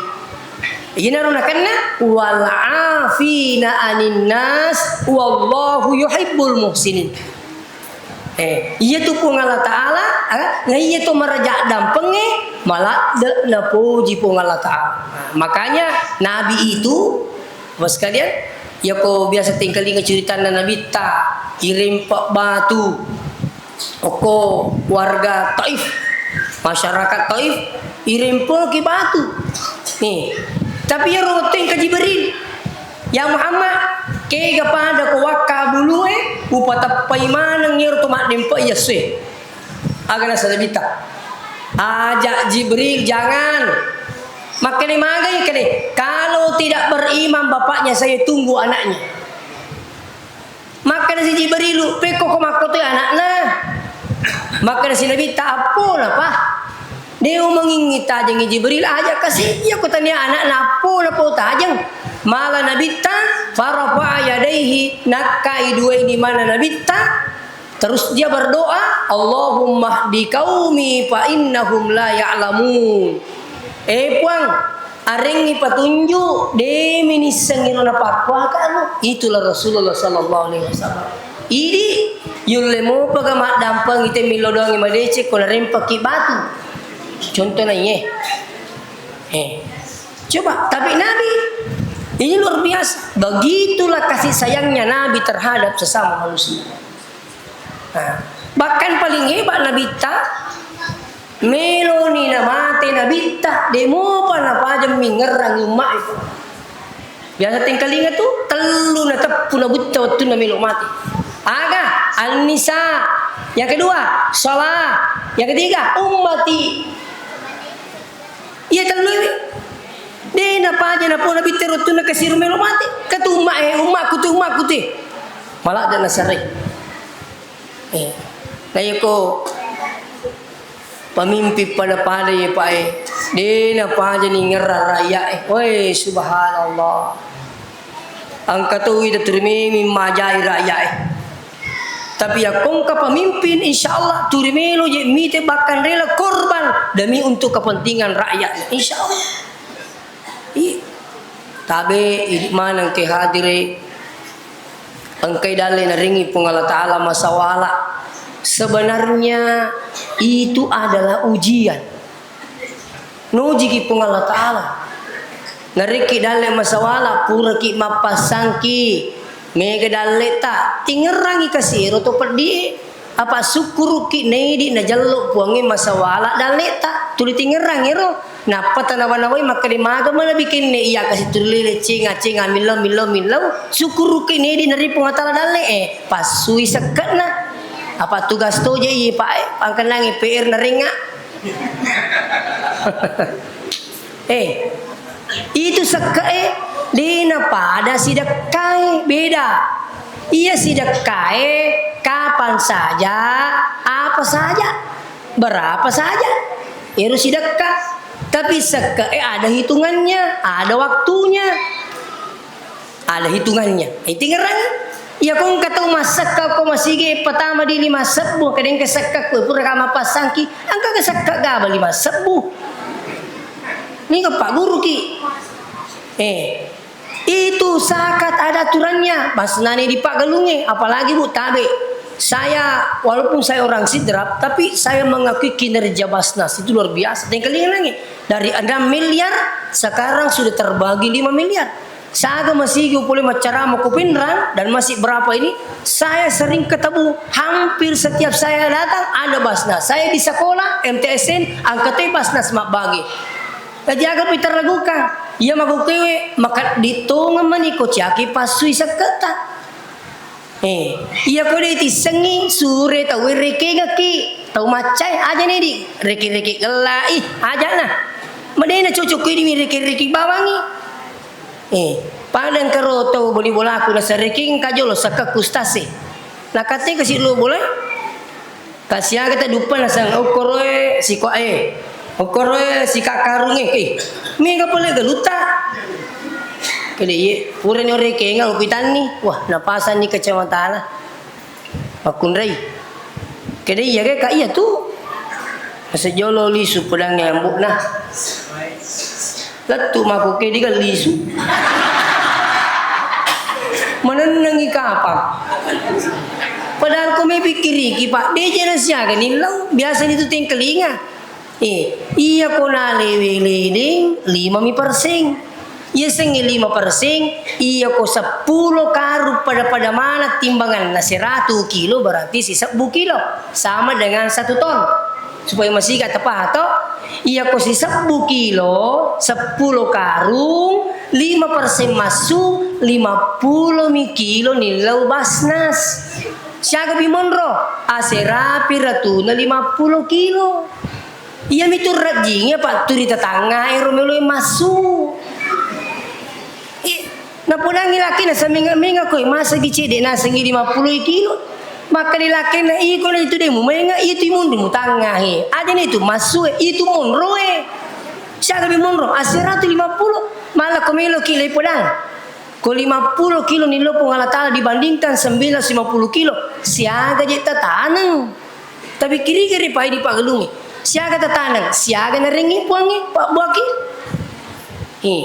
Iyanaro nakenna, "Wal afina anin nas, wallahu yuhibbul muhsinin." Eh, iya tu Puang Allah Ta'ala, eh, na iya tu maraja dampengnge, maladde napoji Puang Allah Ta'ala. Nah, makanya Nabi itu, Bapak sekalian, yako biasa tengkalinga ceritanna Nabitta, irempa batu. Okko warga Taif, masyarakat Taif, irempoki batu. Nih, tapi iyaro wettu engka Jibril, "Ya Muhammad, kega pada ko wakka bulue, upateppai maneng iyaro to maddempe iyessoe." Aga naseng Nabitta? "Ajak Jibril, jangan." Makkeda magai kede, "Kalau tidak beriman bapaknya, saya tunggu anaknya." Makkeda si Jibrilu, "Pekko ko makkotoi anakna?" Makkeda si Nabitta, "Appona, Pa." De umengingi tajengi Jibril, aja kasi, iya ko tania anakna, appona pa utajeng. Mala Nabitta, farafa'a yadaihi, nakkai dua ini mana Nabitta, terus dia berdoa, "Allahumma hdi qaumi fa innahum la ya'lamun." Eh, Puang, arengngi patunju, de mi nisseng iro napakkuakanu. Itulah Rasulullah sallallahu alaihi wasallam. Idi, yulle mopaga maddampengi te millau doangi madeceng ko narempaki batu. Contohna iye. Eh. Coba, tapi Nabi ini luar biasa. Begitulah kasih sayangnya Nabi terhadap sesama manusia. Nah, bahkan paling hebat Nabitta, meloni namate Nabitta, demopa napajeng mingerrangi umma itu. Biasa tengkalinga tu, tellu nateppu nabutta wettunna melo mate. Aga, An-Nisa. Yang kedua, Salah. Yang ketiga, Ummati. Iya tellu ini. De napaja napona bitte rottunna kasiru melo mate. Katu umma e, ummaku tu, ummaku tu. Malah ada nasare. Eh, na iyako pemimpin pada-pada ya, Pak, eh. De napaja ni ngerra rakyat, eh. Woi, subhanallah. Engka to ida turi memi majai rakyat e. Tapi yakko engka pemimpin, insya Allah turi melo je mite bahkan rela korban demi untuk kepentingan rakyat. Insya Allah. Iya. Tabe idi maneng ke hadire. Engkai dalle naringi Puang Allah Ta'ala masawala. Sebenarnya itu adalah ujian. Nujiki Puang Allah Ta'ala. Narekki dalle masawala, puraki mappassangki, mega dalleta, tingerrangi kasiro to peddi. Apa sukkuruki naidi najello Puangnge masawala dalleta, tuli tingerrangi ro. Nappa tanawa-nawai makkeda maga mana bikinne iya kasi tuli lele cenga-cenga millau, millau, millau. Sukkuruki naidi nari Puang Allah Ta'ala dalle, eh, passui sekke'na. Apa tugas toje iye, Pak, eh, pangkennangi P R narengnga. Eh, itu sekke'e de napada sidekkae, beda. Iya sidekkae kapan saja, apa saja, berapa saja. Ero sidekka. Tapi sekke'e ada hitungannya, ada waktunya. Ada hitungannya. Eh, tingerang. Iya, ko engka tau massekka ko masigi pertama di lima sebbu, kadang ke sekka ko pura kama pasangki, engka ke sekka gaba lima sebbu. Ni ko Pak Guru ki. Eh, itu zakat ada aturannya. Pas nani di Pak Galunge, apalagi Bu Tabe. Saya, walaupun saya orang Sidrap, tapi saya mengakui kinerja Basnas itu luar biasa. Tengkalinga lagi, dari enam miliar, sekarang sudah terbagi lima miliar. Saya masih pole maccarama ko Pinrang dan masih berapa ini, saya sering ketemu, hampir setiap saya datang ada Basnas. Saya di sekolah, M T S N, angkatai Basnas mabbagi. Jadi aga pi terlagukan. Iya magokewe, maka ditongeng maniko ciaki passui sekketa. Eh, iya ko de tissengi, sure tau rekengekki, tau maccai, aja ne di reke-reke gella, ih, aja na. Madena cocok ko di reke-reke bawangi. Eh, pada engka ro tau boli bolaku nasarekeng ka jolo sakka kustase. Nakate kasi lo bola. Kasiaga taduppa naseng, "Okkoroe sikoa e, okkoroe sikakkarung e, eh, mega pole galutta." Kede iye, purani orekenga upitanni, wah, napasanni kacamatana. Makkunrai. Kede iya ke, ka iya tu. Nasejolo lisu pedangnge ambokna. Lettu mako ke diga lisu. Manennengi kapang. Padahal ko mepikkiriki, Pak, deje na siaga nillau, biasa ni tu tengkalinga. Eh, iya ko nalewe ledeng, lima mi perseng. Iya sengnge lima perseng, iya ko seppulo karung pada-pada mana timbanganna seratu kilo, berarti sisebbu kilo, sama dengan satu ton. Supaya masih gak tepat, toh? Iya ko sisebbu kilo, seppulo karung, lima persen massu, lima puluh mi kilo nillau Basnas. Siaga bi monro, aserapi ratuna lima puluh kilo. Iya mitu rajingi apa turi tetangga ero meloi massu. Eh, napodangi lakena samenga-menga koe, masagi cedde nasengi lima puluh kilo. Makkeda lakena, "Iko na itu de mumainga, itu imundu mutangnga he. Aja na itu massu e, itu monro e." Siaga mi monro, asera tu lima puluh. Malah ko melo ki le podang. Ko lima puluh kilo ni lo Puang Allah Taala dibandingkan sembilan ratus lima puluh kilo. Siaga je tataneng. Tapi kiri-kiri pai di pagalungi. Siaga tataneng, siaga narengi puangi, Pak Buaki. Hi.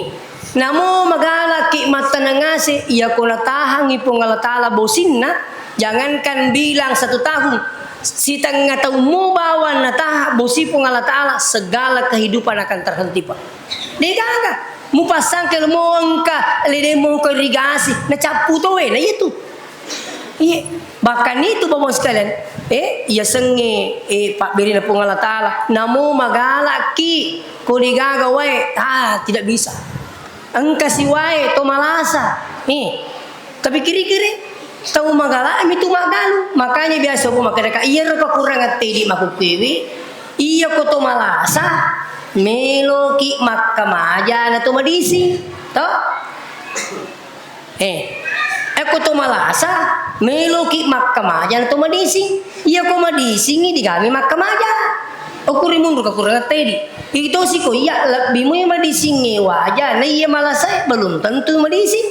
Namo magalaki mattaneng ase, iya ko natahangi Puang Allah Taala bosinna, jangankan bilang satu tahun, sitengnga taummu bawang nataha bosi Puang Allah Taala, segala kehidupan akan terhenti, Pak. Degaga, mupassangke lo mo engka, lede mo ko irigasi, nacappu to wena iya tu. Iye, bahkan itu Bapak sekalian, eh, iya sengnge, eh, pabberina Puang Allah Taala, namo magalaki, ko degaga wae, ah, tidak bisa. Engka si wae to malasa. Eh, tapi kiri-kiri tau magala mi tu maggalu. Makanya biasa ko makkeda ka, iya ro pakurang tedi makukkewe, iya ko to malasa, meloki makkamaja na to madising. To? Eh, ekko to malasa, meloki makkamaja na to madising. Iya ko madisingi digami makkamaja. Okuri munru kakurang tedi. Itu siko iya lebbi mui madisingi waja, na iya malasa belum tentu madising.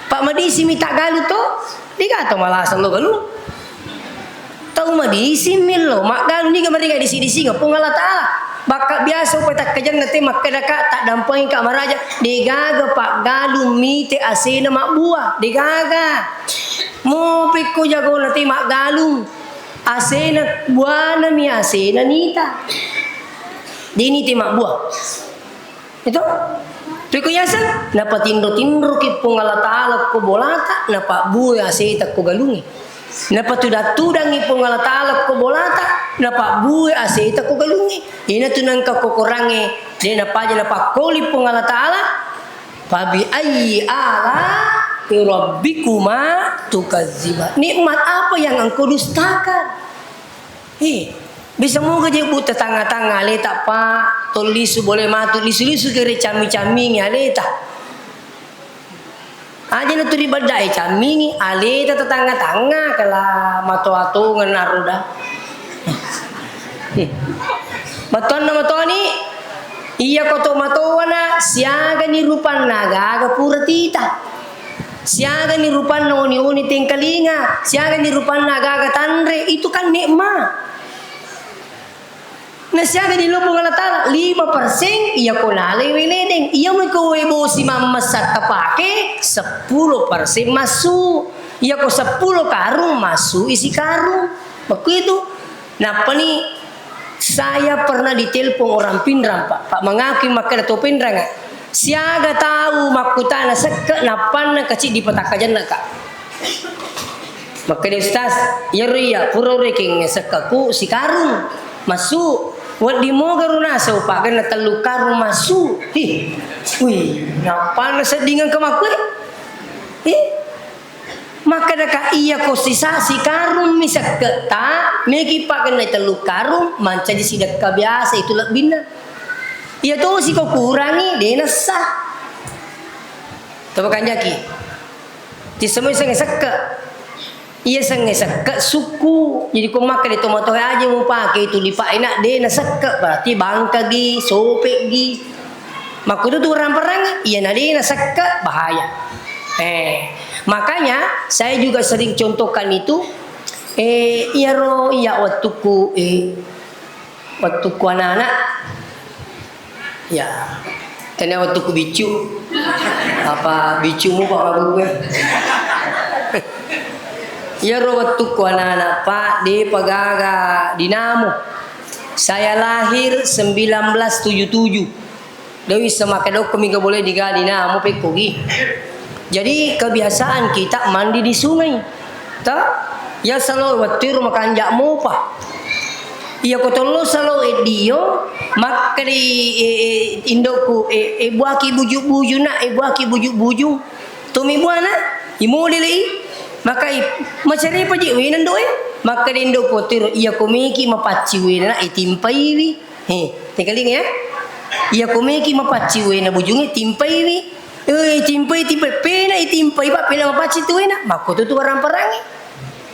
Pak madising mi tagalu to, diga to malasa lo galu. Tau madising millau, maggalu niga mariga disi-disinga Puang Allah Taala. Bakka biasa upai takkajanna te makkedaka, taddampengi ka maraja, degaga paggalung mite asena mabbua, degaga. Mopekko jagona te maggalung, asena buana mi asena nita. Deni te mabbua. Itu? Piko yaseng? Napatinro-tinroki Puang Allah Taala ko bolata, napabbue aseta ko galungnge. Napatuda-tudangi Puang Allah Taala ko bolata, napabbue aseta ko galungnge. Ina tu nangka kokorangnge, de napaja napakkoli Puang Allah Taala. Fabi ayyi ala rabbikuma tukadziban. Nikmat apa yang engkau dustakan? Eh, bisa moga je bu tetangga-tangga aleta, Pak, tollisu boleh matu lisu-lisu kere cammi-cammingi aleta. Aja na turi bedda e cammingi aleta tetangga-tangga kala matoa-toa ngenna roda. Matoanna matoani, iya ko to matoana siagani rupanna gaga pura tita. Siagani rupanna oni-oni tengkalinga, siagani rupanna gaga tanre, itu kan nikmat. Na siagani lo Puang Allah Taala, lima persen iya ko nalai wae ledeng, iya mui ko wae bosi mammessa tapake, seppulo persen massu. Iyako seppulo karung, massu'i sikarung. Makkuitu. Nappani saya pernah ditelepon orang Pinrang, Pak. Pak, mengakui makkeda to Pinrang, ah. Siaga tau makkutana sekke, nappanna kaciddi patakkajanna, Kak. Makkeda, "Ustaz, iyaro iya, pura urekeng sekkeku sikarung, massu. Wedding moga runasau, Pak, genna tellu karung massu." Hi. Wih, nappanna seddingeng ke makkue. Hi. Makkedaka, "Iyako sisa sikarung mi sekketta, meki pakenna tellu karung, mancaji sidekka biasa itu lebbinna. Iya tosi ko kurangi, de nessa." Coba kanjaki. Tisemui sengnge sekke. Iya sengnge sekke sukku. Jadi ko makkeda to matohe aja mupake itu lipa enak, de na sekke, berarti bangkagi, sopeggi. Makkutu tu ramparang, iya na de na sekke, bahaya. Eh, makanya saya juga sering contohkan itu, eh, iyaro iya wettukku, eh, wettukku anak-anak, ya, tania wettukku biccu, apa biccumu, Pak, magu gue? Iyaro wettukku anak-anak, Pak, de pagaga dinamo. Saya lahir sembilan belas tujuh tujuh. Dewi semakedokko mega boleh digali na, mau pekko gi. Jadi kebiasaan kita mandi di sungai. Ta? Ya salo wettu ro makanja mopa. Iya ko tollo salo e dio, makkedi, e, e, indokku, e, e, buaki buju-buju na, e, buaki buju-buju. Tomi buana, imodele i, makai, macarepa je wena ndo e. Makkedi indokku wettu ro, iya ko meki mapacci wena na, e, timpaiwi. He, tekalinga ya. Iya ko meki mapacci wena bujunge timpaiwi. Eh, timpai, timpai. Pena itimpai, Pak, pena mapacci tu wena. Makko tu tu warang-parangi.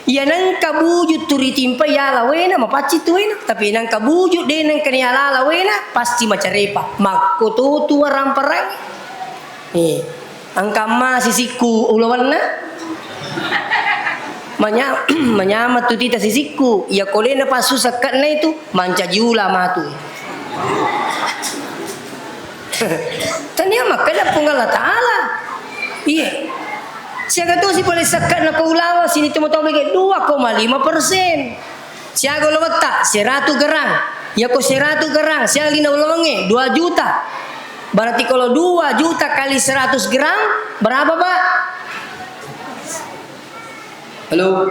Iya nengka buju tu ritimpai yala wena, mapacci tu wena. Tapi nengka buju de nengka ni yala wena, pasti macarepa. Makko tu tu warang-parangi. Eh, engka ma sisikku ulawanna. Manya-, manyameng tu tita sisikku. Iya ko de na passu sekke'na itu, mancaji ula matu. Tania makkeda Puang Allah Ta'ala. Iya. Siaga tosi pole sekke'na ko ulawa sini tu moto bege dua koma lima persen. Siaga ulawetta seratu gerang. Iya ko seratu gerang, siaga lina ulawangnge dua juta. Berarti kalau dua juta kali seratus gram, berapa, Pak? Halo?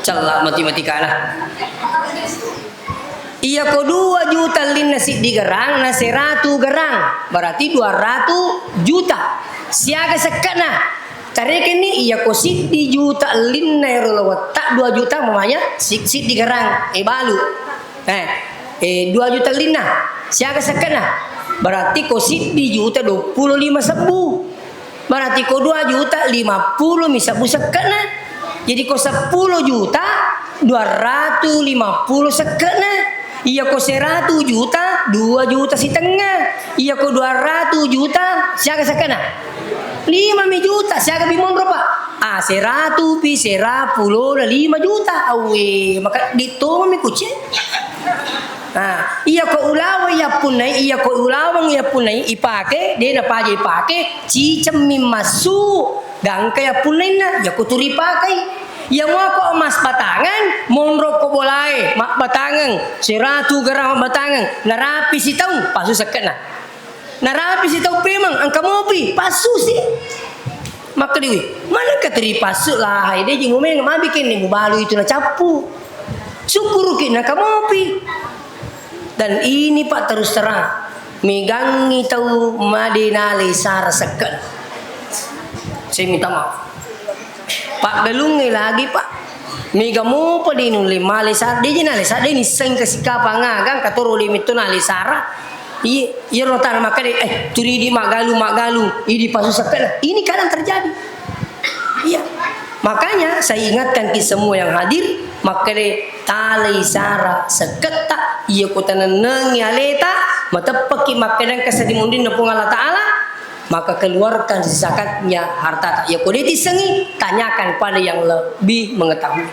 Cella matematikana. Iya ko dua juta linna siddi gerang, na seratu gerang, berarti dua ratu juta. Siaga sekke'na? Tarekenni iya ko siddi juta linna ero lawetta dua juta mamanya si-, siddi gerang, e balu. Eh, eh, dua juta linna. Siaga sekke'na? Berarti ko siddi juta duappulo lima sebbu. Berarti ko dua juta lima puluh mi sebbu sekke'na. Jadi ko seppulo juta dua ratu lima puluh sekke'na. Iya ko seratu juta, dua juta sitengnga. Iya ko dua ratu juta, siaga sekke'na? Lima mi juta, siaga bi monro, Pak? Ah, seratu pi, sera pulona lima juta. Awe, maka ditongeng mi kucing. Nah, iya ko ulaweng iya punnai, iya ko ulaweng iya punnai ipake, de napaja ipake, cicemmi massu, gangka iya punnainna, iya ko turi pakai. Iya muako emas batangan, monro ko bolae, mabbatangeng, seratu gerang mabbatangeng, narapi sitaung, pasu sekke'na. Narapi sitau pemeng, engka mopi, passusi. Makkediwi, manengka teri passu lahai, de ji mumeng, mabikenni mubalu itu nacappu. Sukkuruki nengka mopi. Dan ini, Pak, terus terang, megangi tau made nalesara sekke. Saya minta maaf. Paggalungnge lagi, Pak. Mega mopa de nulle malesara, de ji nalesara, de nisseng kesikapang agang, katoro de metto nalesara. Iye, iyaro tana makkeda, eh, turidi maggalung, maggalung, idi pasu sekkena. Ini kadang terjadi. Iya. Makanya saya ingatkan ki semua yang hadir, makkeda talai sara sekketta, iya ko tanennengi aleta, mateppeki makkeda engka seddi munrinna Puang Allah Ta'ala, maka keluarkan zakatnya hartata. Iya ko de tissengi, tanyakan pada yang lebih mengetahui.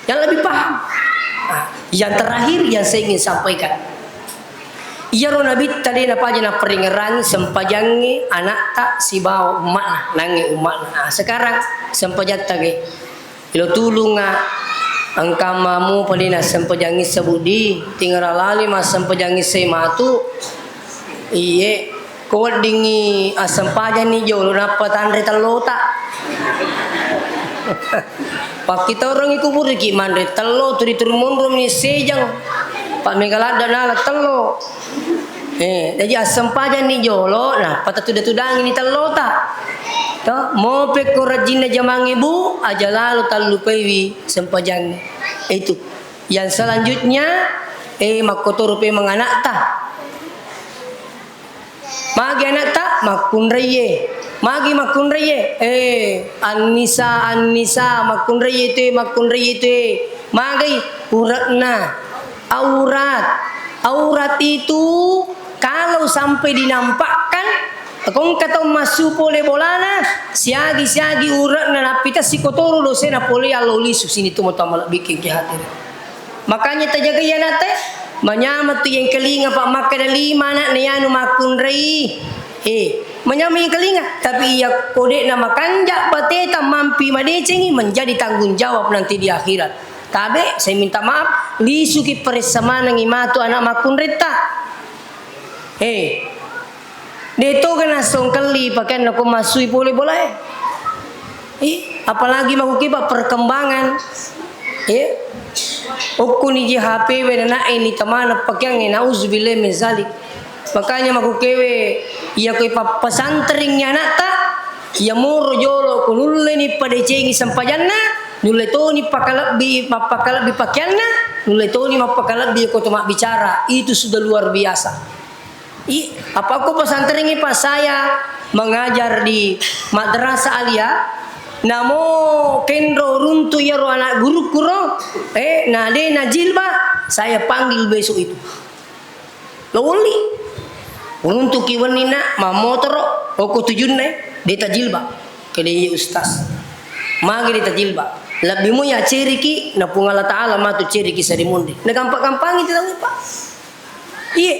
Yang lebih paham. Nah, yang terakhir yang saya ingin sampaikan. Iyaro Nabitta de napaja napparingerangi sempajangnge anakta sibawa umma'na, nangnge umma'na. Ah, sekarang sempajatta ge. Lo tulunga, engka mamu pale nassempajang issa buddi, tingara lali massempajang issai matu. Iye, ko weddingi assempajanni jolo nappa tanre tellota. Pakkitorengi kuburiki manre tello, turi-turi monromi sejang. Pa mega ladda nala tello. Eh, jaji assempajanni jolo, nappa tatuda-tudangi ni tellota. To, mopekko rajinna jamangnge, Bu, aja lalo tallupaiwi sempajangnge. Itu. Yang selanjutnya, eh, makkotoro pemeng anakta. Magi anakta? Makkunraie. Magi makkunraie? Eh, Annisa, Annisa, makkunraie tu, makkunraie tu. Magai? Ure'na. Aurat. Aurat itu kalau sampai dinampakkan, ko engka tau massu pole bolana, siagi-siagi ure'na, nappita sikotoro dosena pole allo lisu, sini tu mutama lebbi ki hati. Makanya tajagai anakta, manyameng tu yengkalinga, Pak, makkeda lima anakna yanu makkunrai. Eh, manyameng yengkalinga, tapi iya ko de'na makanja bateta mampi madecengi, menjadi tanggung jawab nanti di akhirat. Tabe, saya minta maaf, lisuki paressa manengi matu anak makkunretta. Eh, de toga nassongkelli pakeanna ko massui pole bolae. Eh, apalagi makkukeba perkembangan. Eh, okkoni ji H P we nanae ni tamana pakeangnge, nauzubillah min zalik. Makanya makkukewe, iya ko ipappasantrengngi anakta, iya moro jolo ko nulleni padecengi sempajanna, nulle toni pakalebbi, mappakalebbi pakeanna, nulle toni mappakalebbi ko to mabbicara. Itu sudah luar biasa. I, apa ko pesantrengngi, Pak, saya mengajar di Madrasah Aliyah, namo kenro runtu iyaro anak gurukku ro, eh, na de na jilbab, saya panggil besok itu. Lo woli. Runtuki wenninna, mammotoro, oko tujunna, eh, de tajilbab. Kede iya ustaz. Magi de tajilbab. Lebbi mo ya ceriki, na Puang Allah Ta'ala matu ceriki sarimunri. Na gampang-gampangi tau, Pak. Iya.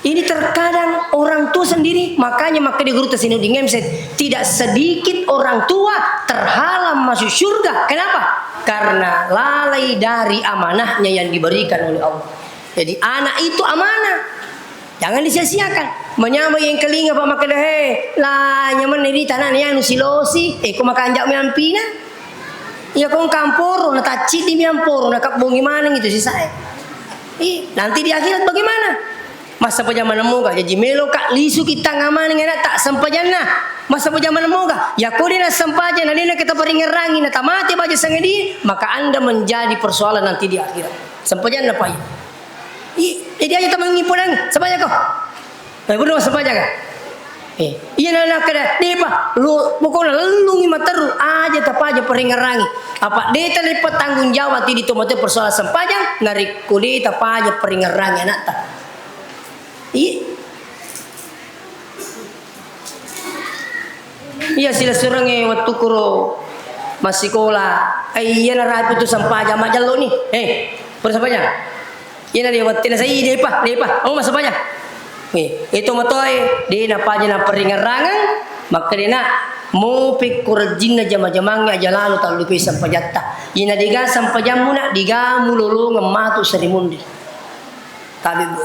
Ini terkadang orang tua sendiri, makanya makkeda gurutta Sainuddin Ngemset, tidak sedikit orang tua terhalang masuk surga. Kenapa? Karena lalai dari amanahnya yang diberikan oleh Allah. Jadi anak itu amanah. Jangan disia-siakan. Manyameng yengkalinga, Pak, makkeda, "He, la nyameng ri tanah ni anu silosi, eh, ko makanja mi ampina." Iya, ko engka amporo, natacciddi mi amporo, nakabbongi maneng itu sisae. Ih, nanti di akhirat bagaimana? Massempajang maneng moga, jaji meloka lisuki tangnga maneng anakta sempajanna. Massempajang maneng moga, ya ko de nassempajang, na de nakita paringerangi, na tamate baja sangadi, maka Anda menjadi persoalan nanti di akhirat. Sempajanna, Pak. Ih, jadi aja temangi podang, sempajang ko. Eh, bener sempajang ka? Eh, iya na nakkeda, depa, lo, pokokna lellungi materru, aja tapaja paringerangi. Apa de talepa tanggung jawab ti di tomatoa persoalan sempajang, narekko de tapaja paringerangi anakta. Iya. Iya, silessurengnge wettukku ro massikola. Eh, iya narapi tu sempajang majjallo ni. Eh, pura sempajang. Iyana de wettina sai, depa, depa. Oh, massempajang. Eh, itu matoe, de napaja napparingerrangeng, makkedena, mopekko rejjinna jama-jamangnge aja lalo tallupai sempajatta. Iyana dega sempajammu na, dega mulolongeng matu seri munri. Tabe, Bu.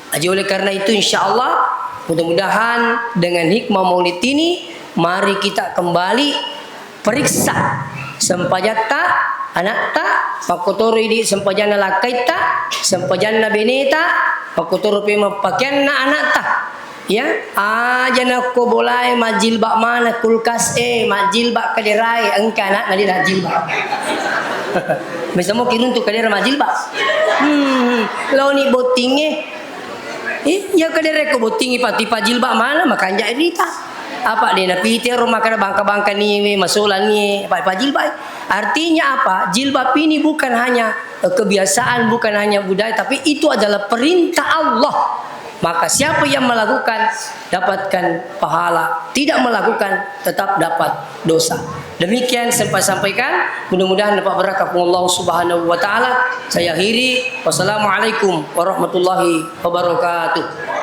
Jadi oleh karena itu, insya Allah, mudah-mudahan dengan hikmah maulid ini, mari kita kembali periksa sempajatta, anakta, makkotoro idi sempajanna lakkaitta, sempajanna beneta, makkotoro pe mappakeanna anakta. Ya, aja nakko bolae majjilbab mana kulkas e, majjilbab kaderae, engka anakna de najjilbab. Bisa mo kiruntu kadera majjilbab. Hmm, laoni bottingnge. Eh, iya kadera ko bottingngi pati pajilbab mana makanja rita. Apa de napitero makkeda bangka-bangka ni masola ni pa-, pajilbab. Artinya apa? Jilbab ini bukan hanya, eh, kebiasaan, bukan hanya budaya, tapi itu adalah perintah Allah. Maka siapa yang melakukan, dapatkan pahala. Tidak melakukan, tetap dapat dosa. Demikian sempat sampaikan. Mudah-mudahan dapat berkah Allah Subhanahu wa Ta'ala. Saya akhiri. Wassalamualaikum warahmatullahi wabarakatuh.